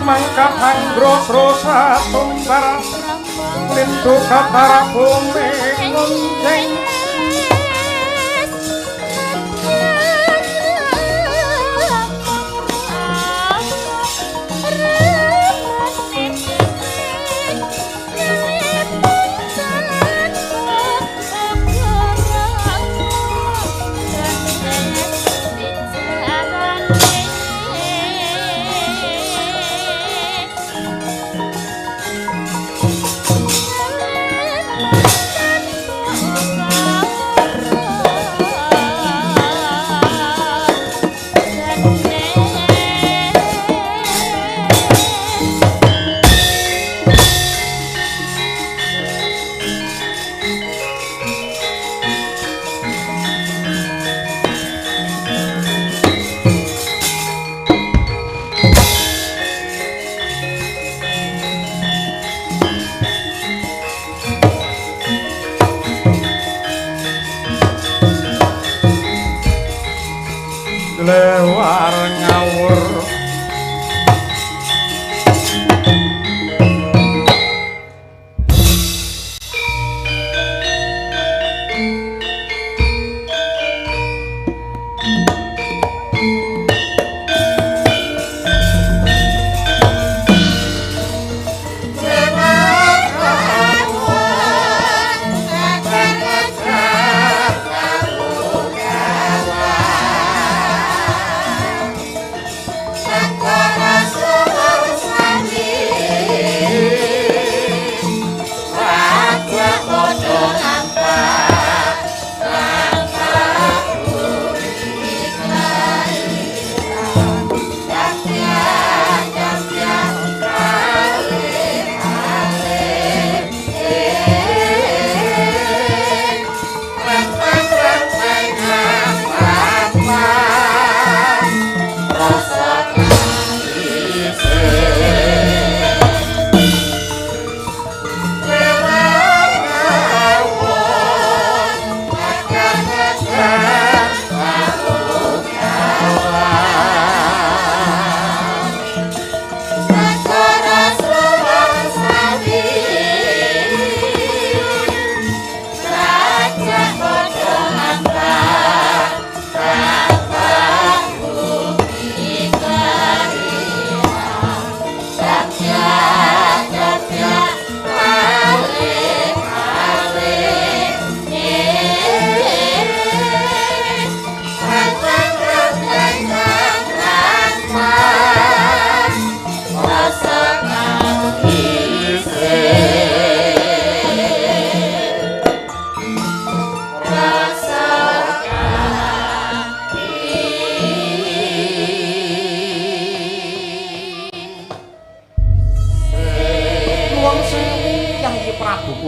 Mangkat anggros rosa tumbar lindu katara bumi ngunting lewar ngawur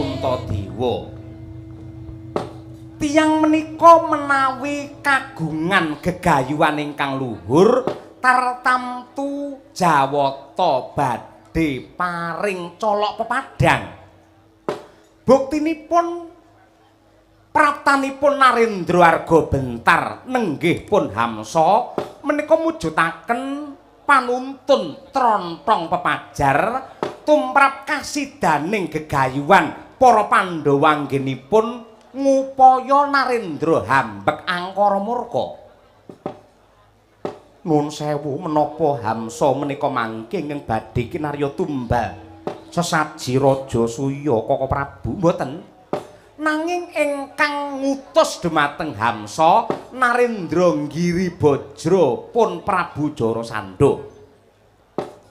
Puntadewa. Tiyang menika menawi kagungan gegayuhan ingkang luhur tartamtu jawata badhe paring colok pepadang. Buktinipun praptanipun Narendra Arga Bentar nenggih pun Hamsa menika mujudaken panuntun trontong pepajar tumrap kasidaning gegayuhan para Pandhawa anggenipun ngupaya Narendra hambek angkara murka. Nuwun sewu, menapa Hamsa menika mangke ingkang badhe kinarya tumbal sesaji Raja Suya Kaka Prabu? Mboten. Nanging ingkang ngutus dumateng Hamsa Narendra Giribajra pun Prabu Jarasandha.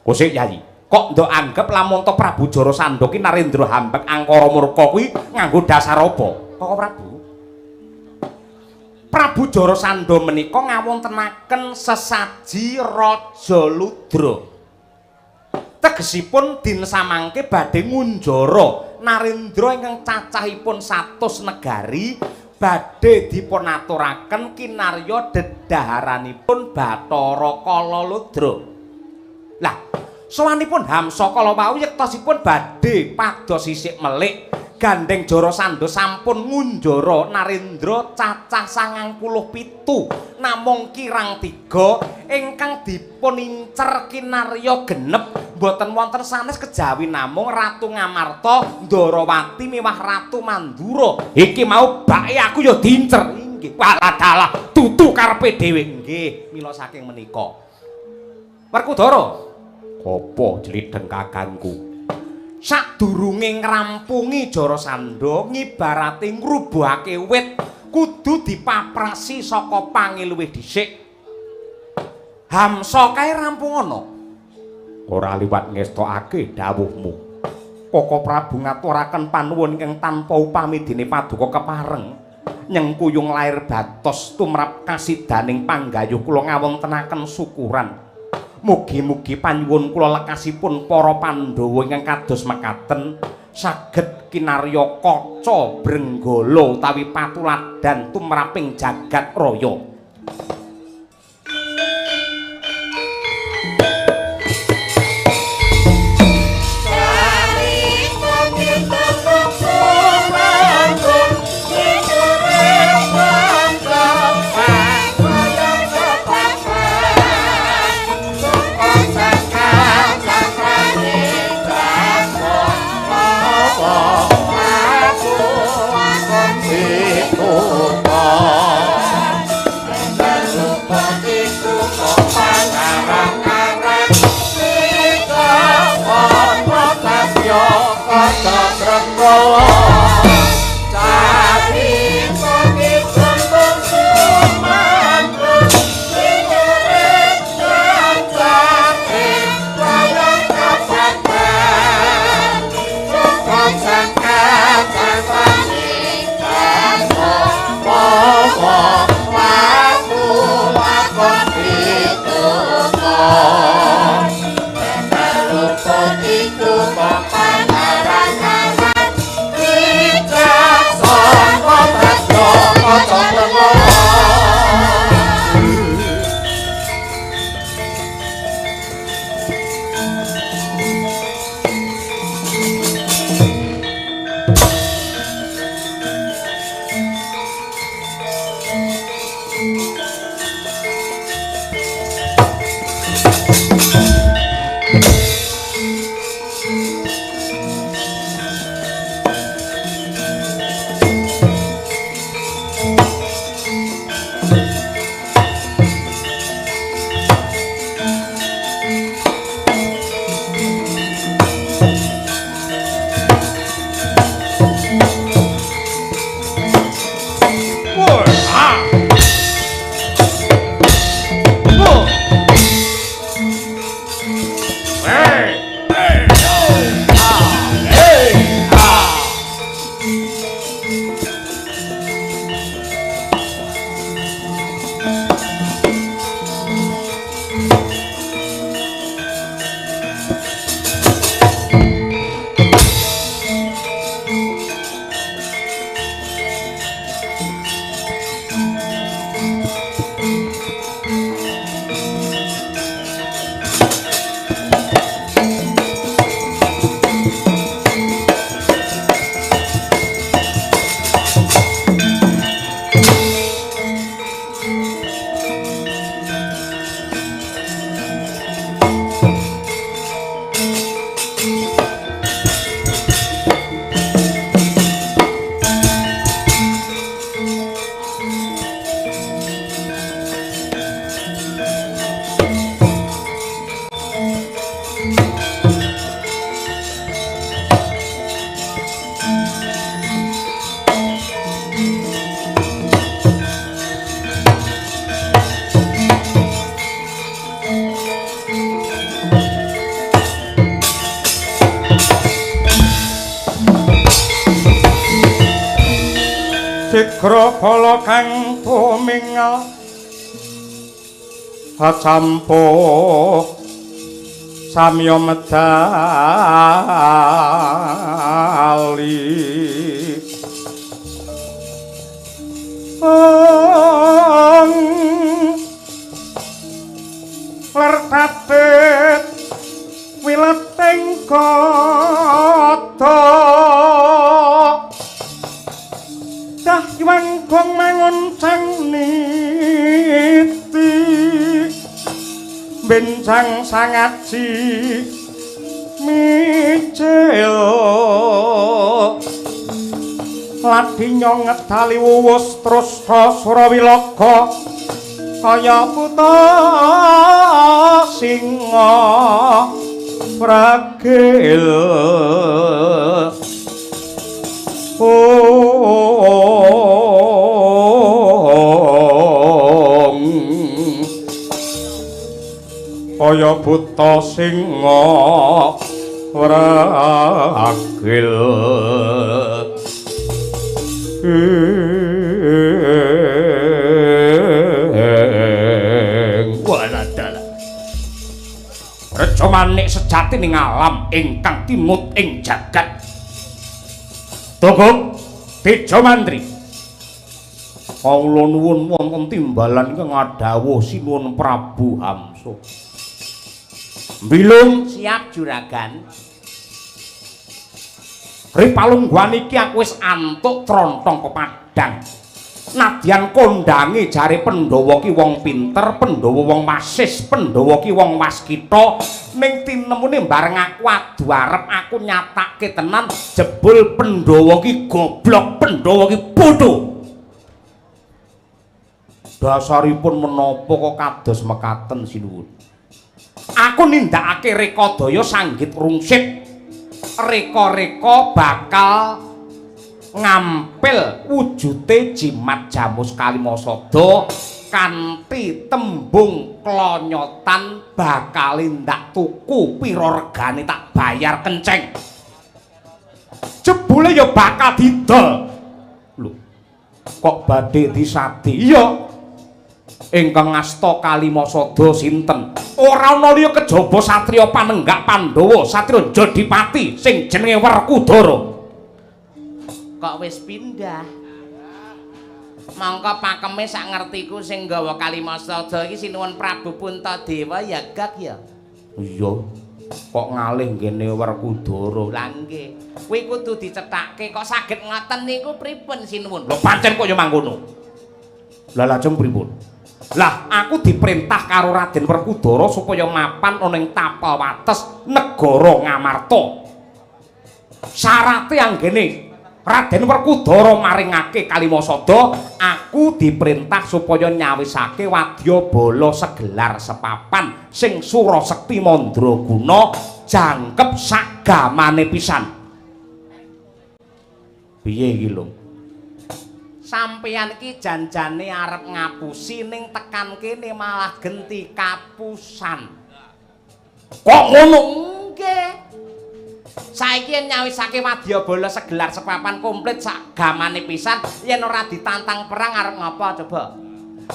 Kosik Yayi, kok ndok anggep lamun to Prabu Jarasandha ki Narendra hambek angkara murka kuwi nganggo dasar apa? Kaka Prabu, Prabu Jarasandha menika ngawontenaken sesaji Raja Ludra. Tegesipun din samangke badhe ngunjara Narendra ingkang cacahipun 100 negari badhe dipunaturaken kinarya dedaharanipun Bathara Kala Ludra. Lah, sowanipun Hamsa kala wau yektosipun badhe pados sisik melik gandeng Jarasandha sampun ngunjara Narendra cacah 97 namung kirang 3 ingkang dipun incer kinarya genep mboten wonten sanes kejawi namung Ratu Ngamarta, Ndarawati miwah Ratu Mandura. Iki mau bake aku ya diincer. Inggih, walah dalah tutu karepe dhewe. Nggih, mila saking menika. Werkudara, apa jlidheng kakangku? Sadurunge ngrampungi Jarasandha ngibarate ngrubuhake wit kudu dipaprasi saka pange luwih dhisik. Hamsa kae rampung ana. Ora liwat ngestokake dawuhmu. Kaka Prabu ngaturaken panuwun ingkang tanpa upami dene paduka kepareng nyengkuyung lair batos tumrap kasidaning panggayuh kula ngawontenaken syukuran. Mugi-mugi panyuwun kula lekasipun para Pandhawa ingkang kados mekaten saged kinarya kaca brenggala utawi patuladan tumraping jagat raya. Iku kok pangaran-aran. Sigra bala kang tumingal acampuh samya medali. Ler tatit wileting kota Dahyang gong mangun cang niti bencang sangaji micil ladinya ngedali wuwus terus surawilaga kaya buta singa pragil. Kaya buta singa wragil. Walah. Reca manik sejati ning alam ingkang timut ing jagat. Togok Tejo Mantri. Kawula nuwun wonten timbalan ingkang ngadhawuh Sinuwun Prabu Hamsa. Bilung siap juragan. Ripalungguhan iki aku wis antuk trontong pepadang. Nadyan kondange jare Pandhawa ki wong pinter, Pandhawa wong wasis, Pandhawa ki wong waskita, ning tinemune bareng aku adu arep aku nyatake tenan jebul Pandhawa ki goblok, Pandhawa ki bodho. Dasaripun menapa kok kados mekaten sinuwun? Aku nindakake rekadaya sanggit rungsit. Reka-reka bakal ngampil wujute jimat jamus kalimasada kanthi tembung klonyotan bakal ndak tuku pira regane tak bayar kenceng. Jebule ya bakal didol. Lho, kok badhe disadi? Iya. Ingkang ngasta Kalimasada sinten? Ora ana liya kejaba satriya panenggak Pandhawa, satriya Jodipati sing jenenge Werkudara. Kok wis pindah? Mongko pakeme sak ngertiku sing nggawa Kalimasada iki Sinuwun Prabu Puntadewa ya gak ya? Iya. Kok ngalih nggene Werkudara? Lah nggih. Kuwi kudu dicethake kok saged ngoten niku pripun Sinuwun? Lho pancen kok ya mangkono. Lah lajeng pripun? Lah aku diperintah karo Raden Werkudara supaya mapan ana ing tapel wates negara Ngamarta. Syarate anggene Raden Werkudara maringake Kalimasada, aku diperintah supaya nyawisake wadyabala segelar sepapan sing surasekti mandraguna jangkep sagamane pisan. Piye iki lho? Sampeyan iki janjane arep ngapusi ning tekan kene malah genti kapusan. Kok ngono? Nggih. Saiki yen nyawisake wadyabala segelar sepapan komplit sagamane pisan, yen ora ditantang perang arep ngapa coba?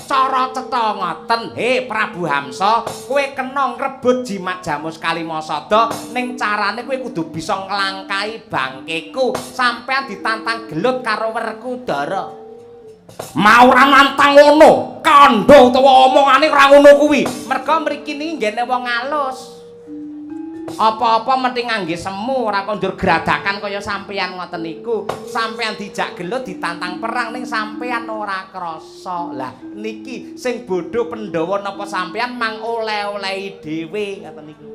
Cara cetha ngoten, he Prabu Hamsa, kowe kena ngrebut jimat jamus Kalimasada ning carane kowe kudu bisa nglangkahi bangkeku. Sampeyan ditantang gelut karo Werkudara. Mau ora nantang ngono, kandha utawa omongane ora ngono kuwi. Merga mriki niki nggene wong alus. Apa-apa mesti ngangge semu, ora kondur gradakan kaya sampeyan ngoten niku. Sampeyan dijak gelut ditantang perang ning sampeyan ora krasa. Lah niki sing bodho Pandhawa napa sampeyan mang oleh-olehi dhewe ngoten niku.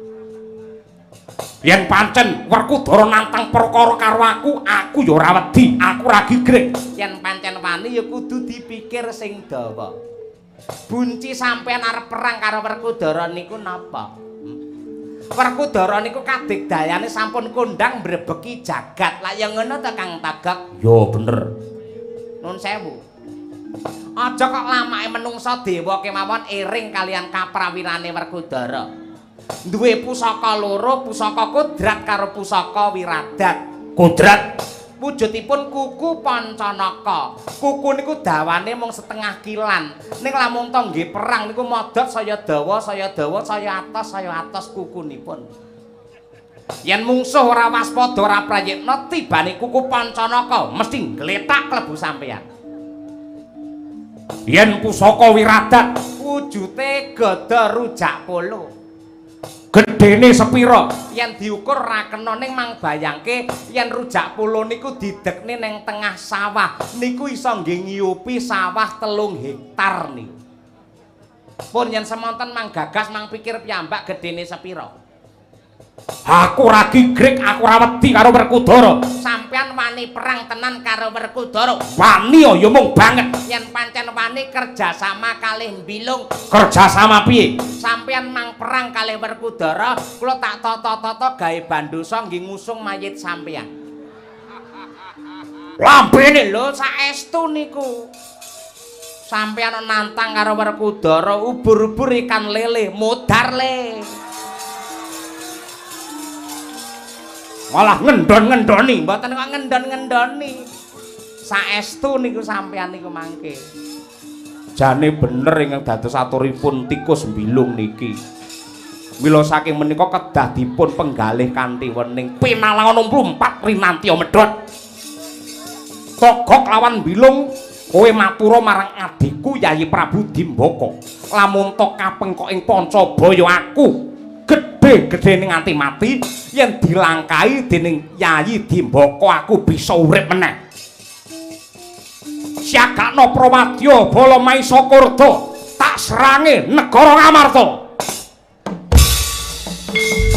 Yen pancen Werkudara nantang perkara karo aku, aku ya ora wedi, aku ora gigrik. Yen pancen wani ya kudu dipikir sing dawa. Bunci sampeyan arep perang karo Werkudara niku napa? Werkudara niku kadigdayane sampun kondang mbrebeki jagat. Lah ya ngono ta Kang Tagok? Ya bener. Nun sewu. Aja kok lamake menungsa dewa kemawon ering kalian kaprawirane Werkudara. Duwe pusaka loro, pusaka kodrat karo pusaka wiradat. Kodrat Wujudipun kuku Pancanaka. Kuku niku dawane mung setengah kilan. Ning lamun to nggih perang niku modhot saya dawa, saya dawa, saya atos, saya atos kukunipun. Yen mungsuh ora waspada ora prayitna tibane kuku Pancanaka mesti gletak klebu sampeyan. Yen pusaka Wiradat wujute gada rujak polo. Gedene sepira? Yen diukur ra kena ning mang bayangke yen rujak polo niku didekne ning tengah sawah niku iso nggih ngiyupi sawah 3 hektar niku. Pun yen semonten mang gagas mang pikir piyambak gedene sepira. Aku ora gigrik, aku ora wedi karo Werkudara. Sampeyan wani perang tenan karo Werkudara? Wani ya mung banget. Yen pancen wani kerjasama kalih Mbilung. Kerjasama piye? Sampeyan mang perang kalih Werkudara, kula tak tata-tata gawe bandosa nggih ngusung mayit sampeyan. Lambene lho saestu niku. Sampeyan nantang karo Werkudara, ubur-ubur ikan lele, modar le. Malah ngendon-ngendoni, mboten kok ngendon-ngendoni. Saestu niku sampeyan niku mangke. Jane bener ingkang dados aturipun tikus Mbilung niki. Mila saking menika kedah dipun penggalih kanthi wening. Pinalangan 4 rinantiya medhot. Togok lawan Mbilung, kowe matura marang adhiku Yayi Prabu Dimbaka. Lamun to kapengkok ing Pancabaya aku gedhe-gedhe nganti mati, yen dilangkahi dening Yayi Dimbaka aku bisa urip meneh. Siagakno Prawadya Bala Maisakurda tak serange negara Ngamarta. Hey!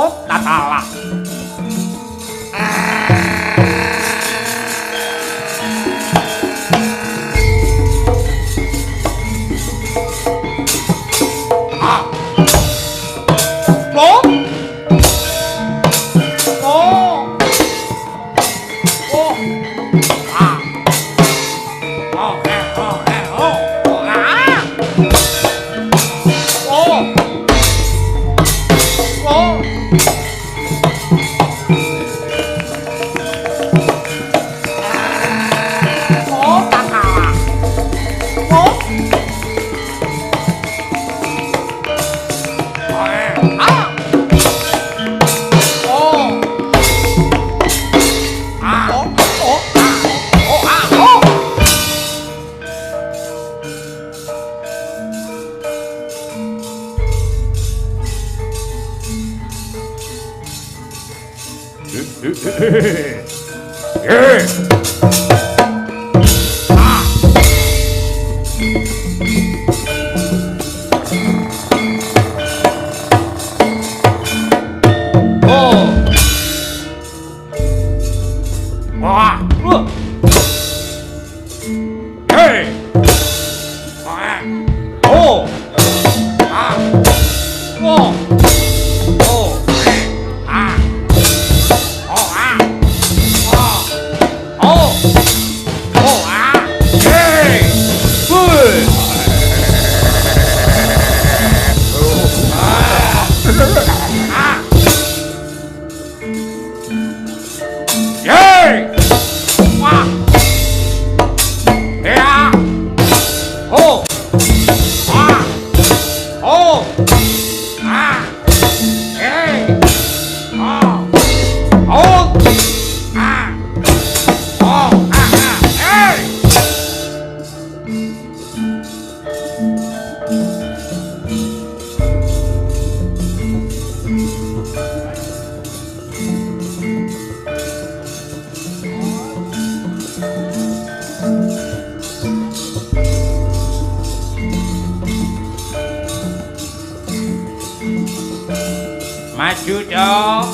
Oh, tatalah. Ah. Oh. Oh. Oh. Ah. Oh, eh, oh, eh, oh. Oh, ah. Oh. Oh. Oh, tatalah. Oh. Ah. Oh. Ah. Oh. Oh. Oh. Ah. Oh. Eh. Ah. Oh. Wah. Hey. Ah. Oh. Ah. Oh. Oh. Ah. Oh, ah. Oh. Oh. Oh, ah. Hey. Good. Ah. Hey. Wah. Ya. Oh. Ah. Oh. Ah. Hey. Oh. Oh. Ah. Oh. Ah. Ah. Hey. Maju dong.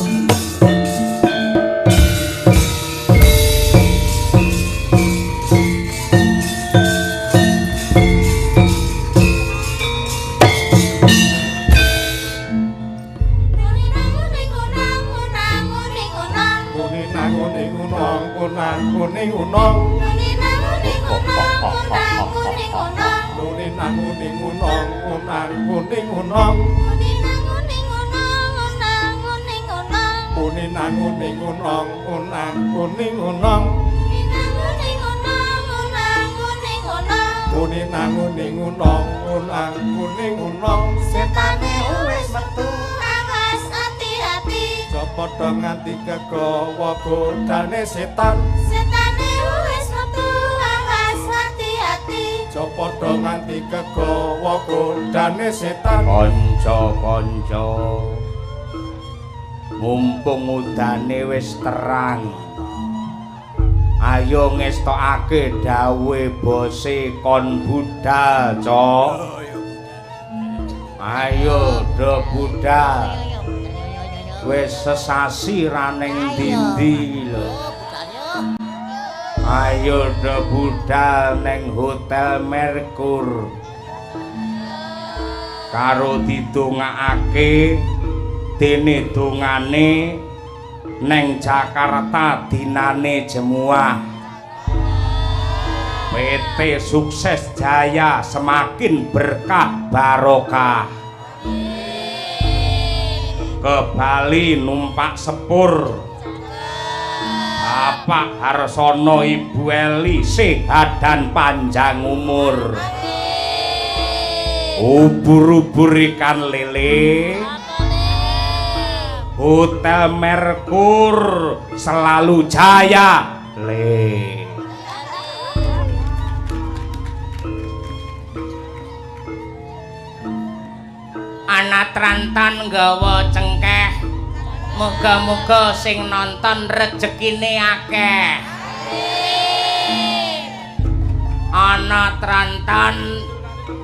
Setane wis metu, awas ati-ati. Aja padha nganti kegawa godane setan. Setane wis metu, awas ati-ati. Aja padha nganti kegawa godane setan. Kanca-kanca, mumpung udane wis terang, ayo ngestokake dawuhe bose kon budal, Cok. Ayo do budal. Wis sesasi ra ning ndi-ndi lho. Ayo do budal ning Hotel Mercure. Karo didongakake dene dongane neng Jakarta dinane jemuah. PT Sukses Jaya semakin berkah barokah. Ke Bali numpak sepur. Bapak Harsono, Ibu Eli sehat dan panjang umur. Ubur-ubur ikan lele. Hotel Mercure selalu jaya le. Ana trantan nggawa cengkeh. Muga-muga sing nonton rejekine akeh. Ana trantan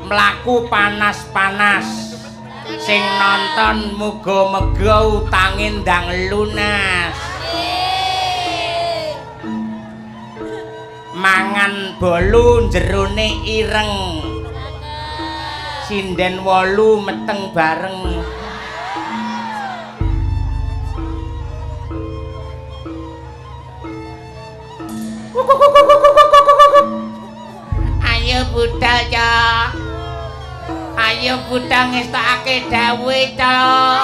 mlaku panas-panas. Sing nonton muga-muga utange ndang lunas. Mangan bolu jerone ireng. Sinden wolu meteng bareng. Ayo budal, Cok. Ayo budal ngestokake dawuhe, Cok.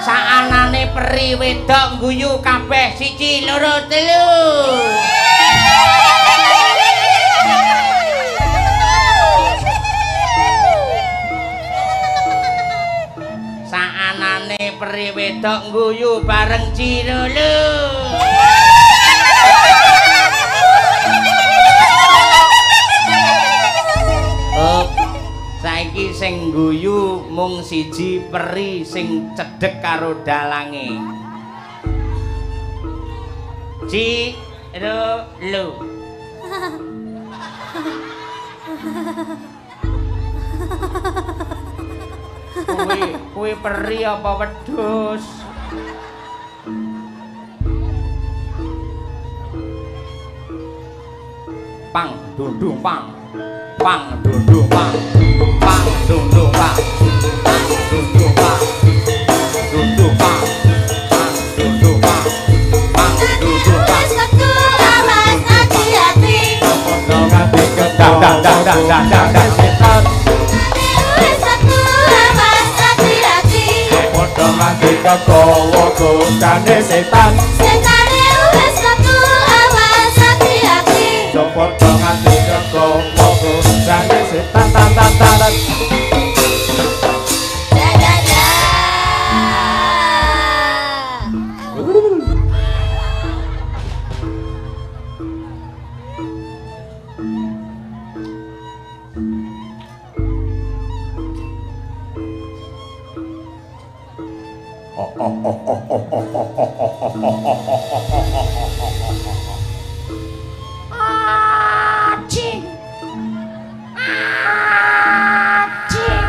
Saanane peri wedok ngguyu kabeh 1 2 3. Saanane peri wedok ngguyu bareng cirulu. Saiki sing ngguyu mung siji peri sing cedhek karo dalange. Cirulu. Kuwi peri apa wedhus? Pang dundung pang. Pang dundung pang. Pang dundung pang. Pang dundung pang. Dundung pang. Pang dundung pang. Pang dundung pang. Awas hati-hati. Dah dah dah dah dah dah dah. Kegawa godane setan. Setane wis metu, awas hati-hati. Aja padha nganti kegawa godane setan tan tan tan. Da da da. Acing. Acing.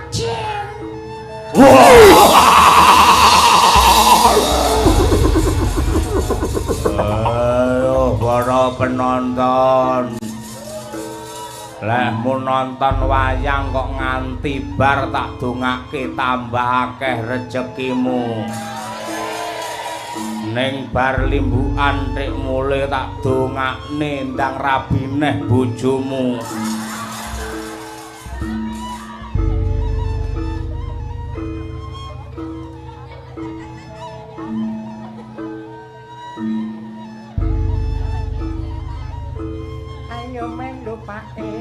Acing. Ayo para penonton. Lehmu nonton wayang kok nganti bar tak dongake tambah akeh rejekimu. Ning bar limbukan tik mule tak dongakne ndang rabi neh bojomu. Ayo melu pake,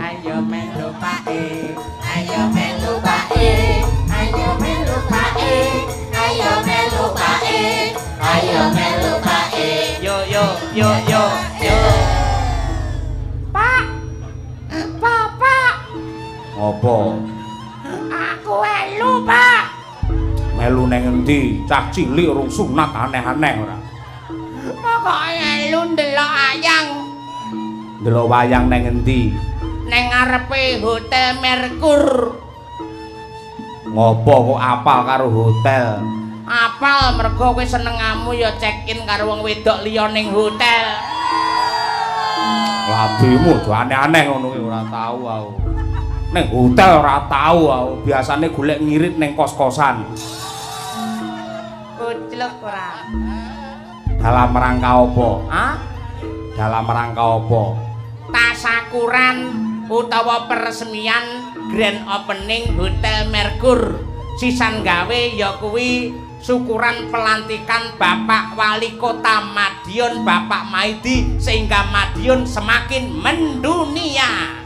ayo melu pake, ayo melu pake, ayo melu pake, ayo melu pake, ayo melu pake. Yo yo yo yo yo. Pak, Bapak. Ngopo? Aku melu, Pak. Melu neng endi? Cah cilik urung sunat aneh-aneh ora. Pokoke melu ndelok ayang. Ndelok wayang neng endi? Neng ngarepe Hotel Merkur. Ngopo kok apal karo hotel? Apal mergo kowe senengamu ya check-in karo wong wedok liya ning hotel. Lambemu aja aneh-aneh ngono kuwi ora tau aku. Ning hotel ora tau aku, biasane golek ngirit ning kos-kosan. Kucluk ora. Dalam rangka apa? Hah? Dalam rangka apa? Tasakuran utawa peresmian grand opening Hotel Merkur. Sisan gawe ya kuwi syukuran pelantikan Bapak Wali Kota Madiun Bapak Maidi sehingga Madiun semakin mendunia.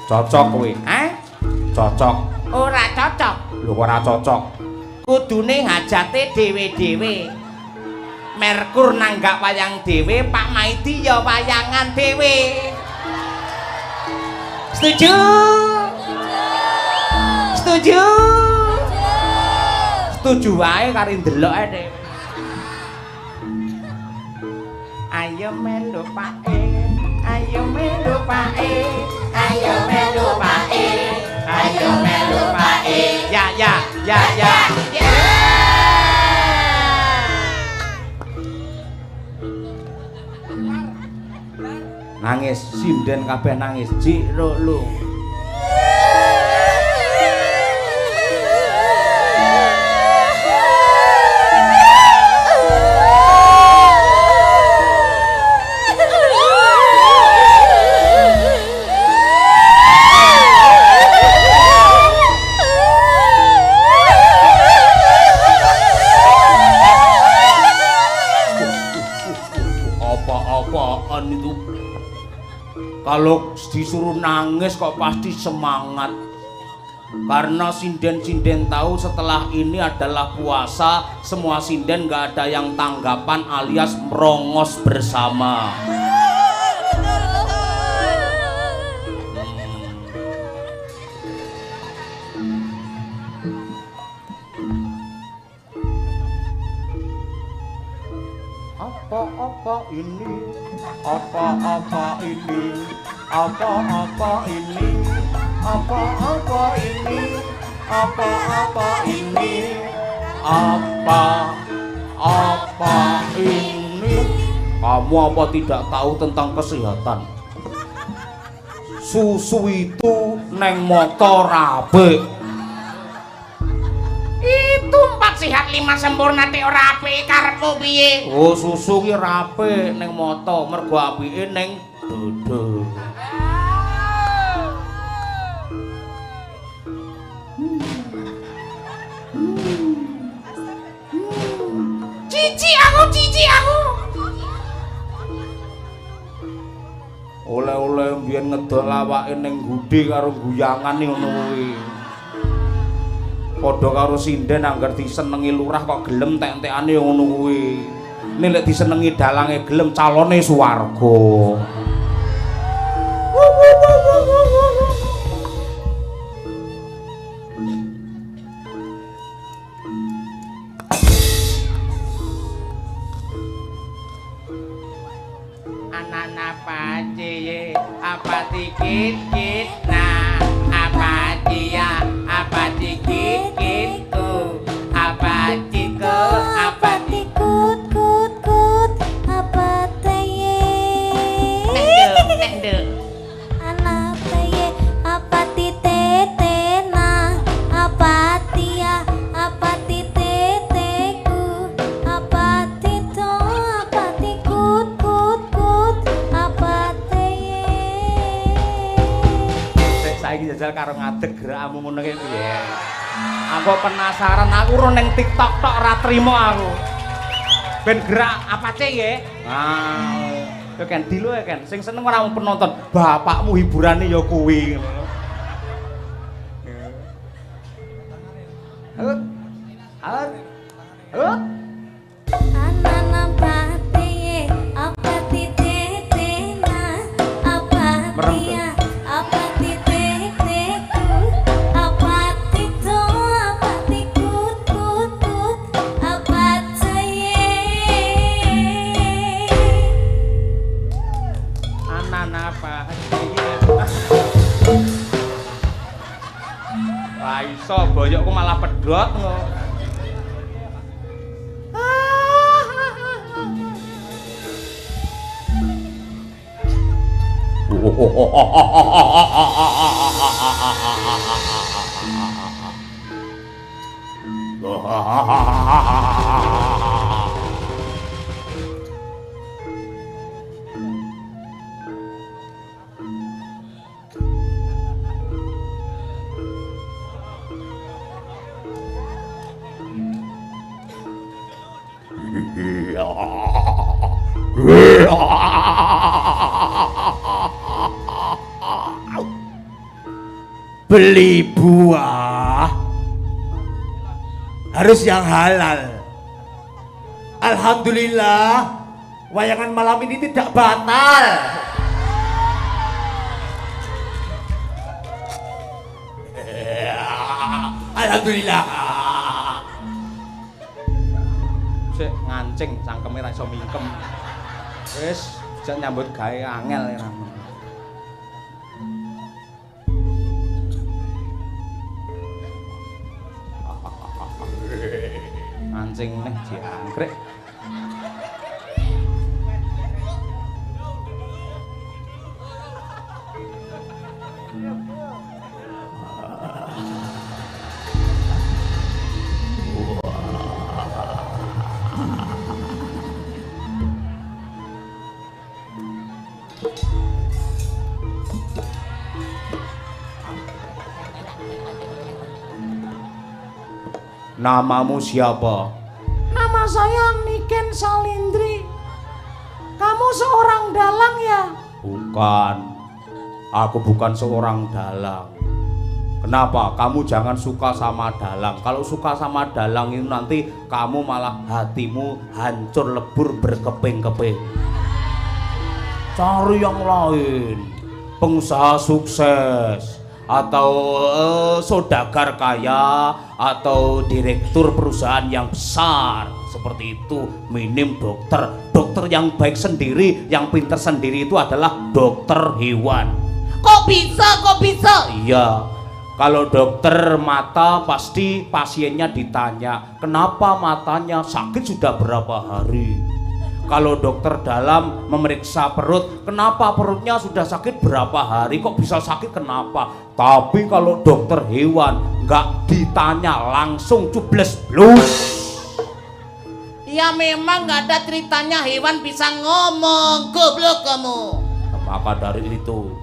Cocok kuwi. Eh? Cocok. Ora cocok. Lho ora cocok. Kudune hajate dhewe-dhewe. Merkur nanggap wayang dhewe, Pak Maidi ya wayangan dhewe. Setuju? Setuju? Setuju wae kari ndelok ae dhewe. Ayo melu Pak E, Ayo melu Pake, Ayo melu Pake, ayo melu Pake. Ya ya ya ya. Ya. Nangis sinden kabeh nangis jik ro lu. Apa-apaan itu? Kalau disuruh nangis kok pasti semangat. Karena sinden-sinden tahu setelah ini adalah puasa, semua sinden nggak ada yang tanggapan alias merongos bersama. Apa-apa ini, apa-apa ini, apa-apa ini, apa-apa ini, apa-apa ini, apa-apa ini. Kamu apa tidak tahu tentang kesehatan? Susu itu neng motor apik. Itu 4 sehat 5 sempurna tek ora apik karepmu piye? Oh, susu ki ora apik ning mata, mergo apike ning dodo. Cici aku, cici aku. Oleh-oleh mbiyen ngedol awake ning gudhe karo guyangan ngono kuwi. Padha karo sinden angger disenengi lurah kok gelem tek-tekane ngono kuwi. Nek lek disenengi dalange gelem calone swarga. Anana pace apa dikit-kit nah apa dia apa dikit-kitku apa ciko apa tikut kut kut apa teye nek nduk ana teye apa titete na apa tia apa titeteku apa tito apa tikut kut kut apa teye. Sik saiki jajal karo ngadeg gerakmu ngono ki piye? Aku penasaran, aku ro ning TikTok tok ora trimo aku. Ben gerak apa cek nggih? Ah, yo ken dilo ya ken. Sing seneng ora mung penonton, bapakmu hiburane ya kuwi ngono. Hut. Hut. Hut. Anana pateye apa titete na apa Merem, tia apa titeteku apa tito apa tikut kut kut apa teye. Anana apa? Ra iso boyokku malah pedhot ngono. Beli buah harus yang halal. Alhamdulillah, wayangan malam ini tidak batal. Alhamdulillah. Sik ngancing cangkeme ra iso mingkem. Wis Jak nyambut gawe angel ya. Mancing neh jangkrik. Namamu siapa? Nama saya Niken Salindri. Kamu seorang dalang ya? Bukan. Aku bukan seorang dalang. Kenapa? Kamu jangan suka sama dalang. Kalau suka sama dalang itu nanti kamu malah hatimu hancur lebur berkeping-keping. Cari yang lain. Pengusaha sukses atau saudagar kaya atau direktur perusahaan yang besar seperti itu. Minim dokter. Dokter yang baik sendiri, yang pinter sendiri itu adalah dokter hewan. Kok bisa? Kok bisa? Iya. Kalau dokter mata pasti pasiennya ditanya, kenapa matanya sakit sudah berapa hari? Kalau dokter dalam memeriksa perut, kenapa perutnya sudah sakit berapa hari? Kok bisa sakit kenapa? Tapi kalau dokter hewan nggak ditanya, langsung cubles blus. Ya memang nggak ada ceritanya hewan bisa ngomong, goblok kamu. Maka dari itu,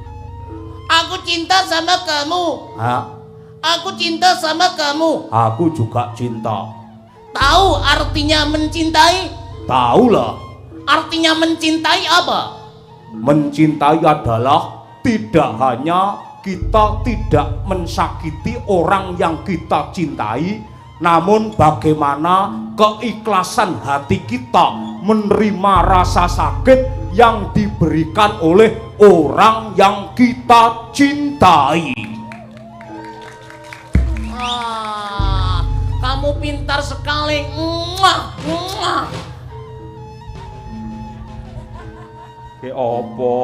aku cinta sama kamu. Hah? Aku cinta sama kamu. Aku juga cinta. Tahu artinya mencintai? Tahulah. Artinya mencintai apa? Mencintai adalah tidak hanya kita tidak mensakiti orang yang kita cintai, namun bagaimana keikhlasan hati kita menerima rasa sakit yang diberikan oleh orang yang kita cintai. Ah, kamu pintar sekali. Mwah, mwah. Ki opo?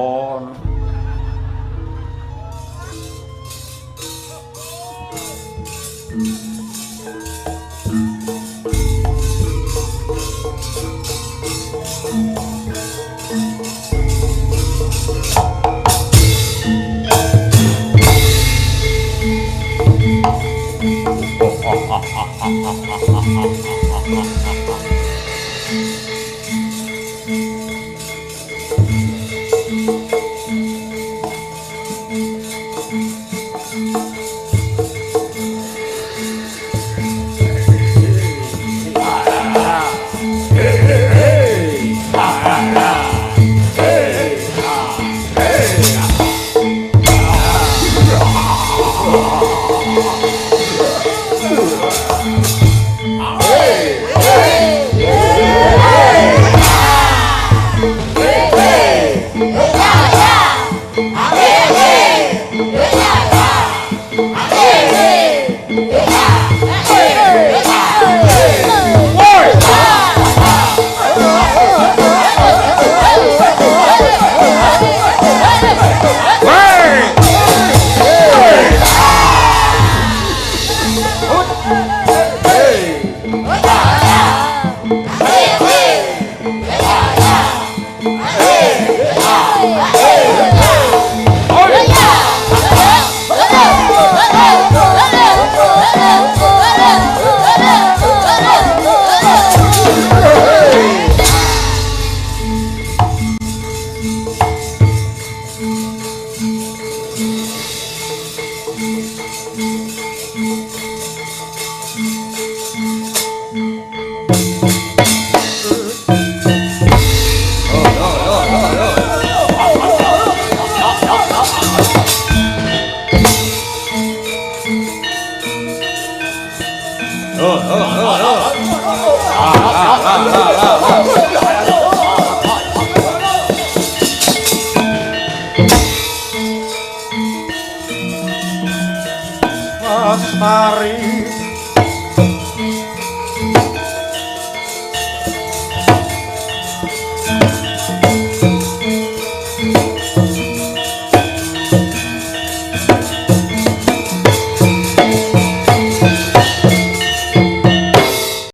Lestari.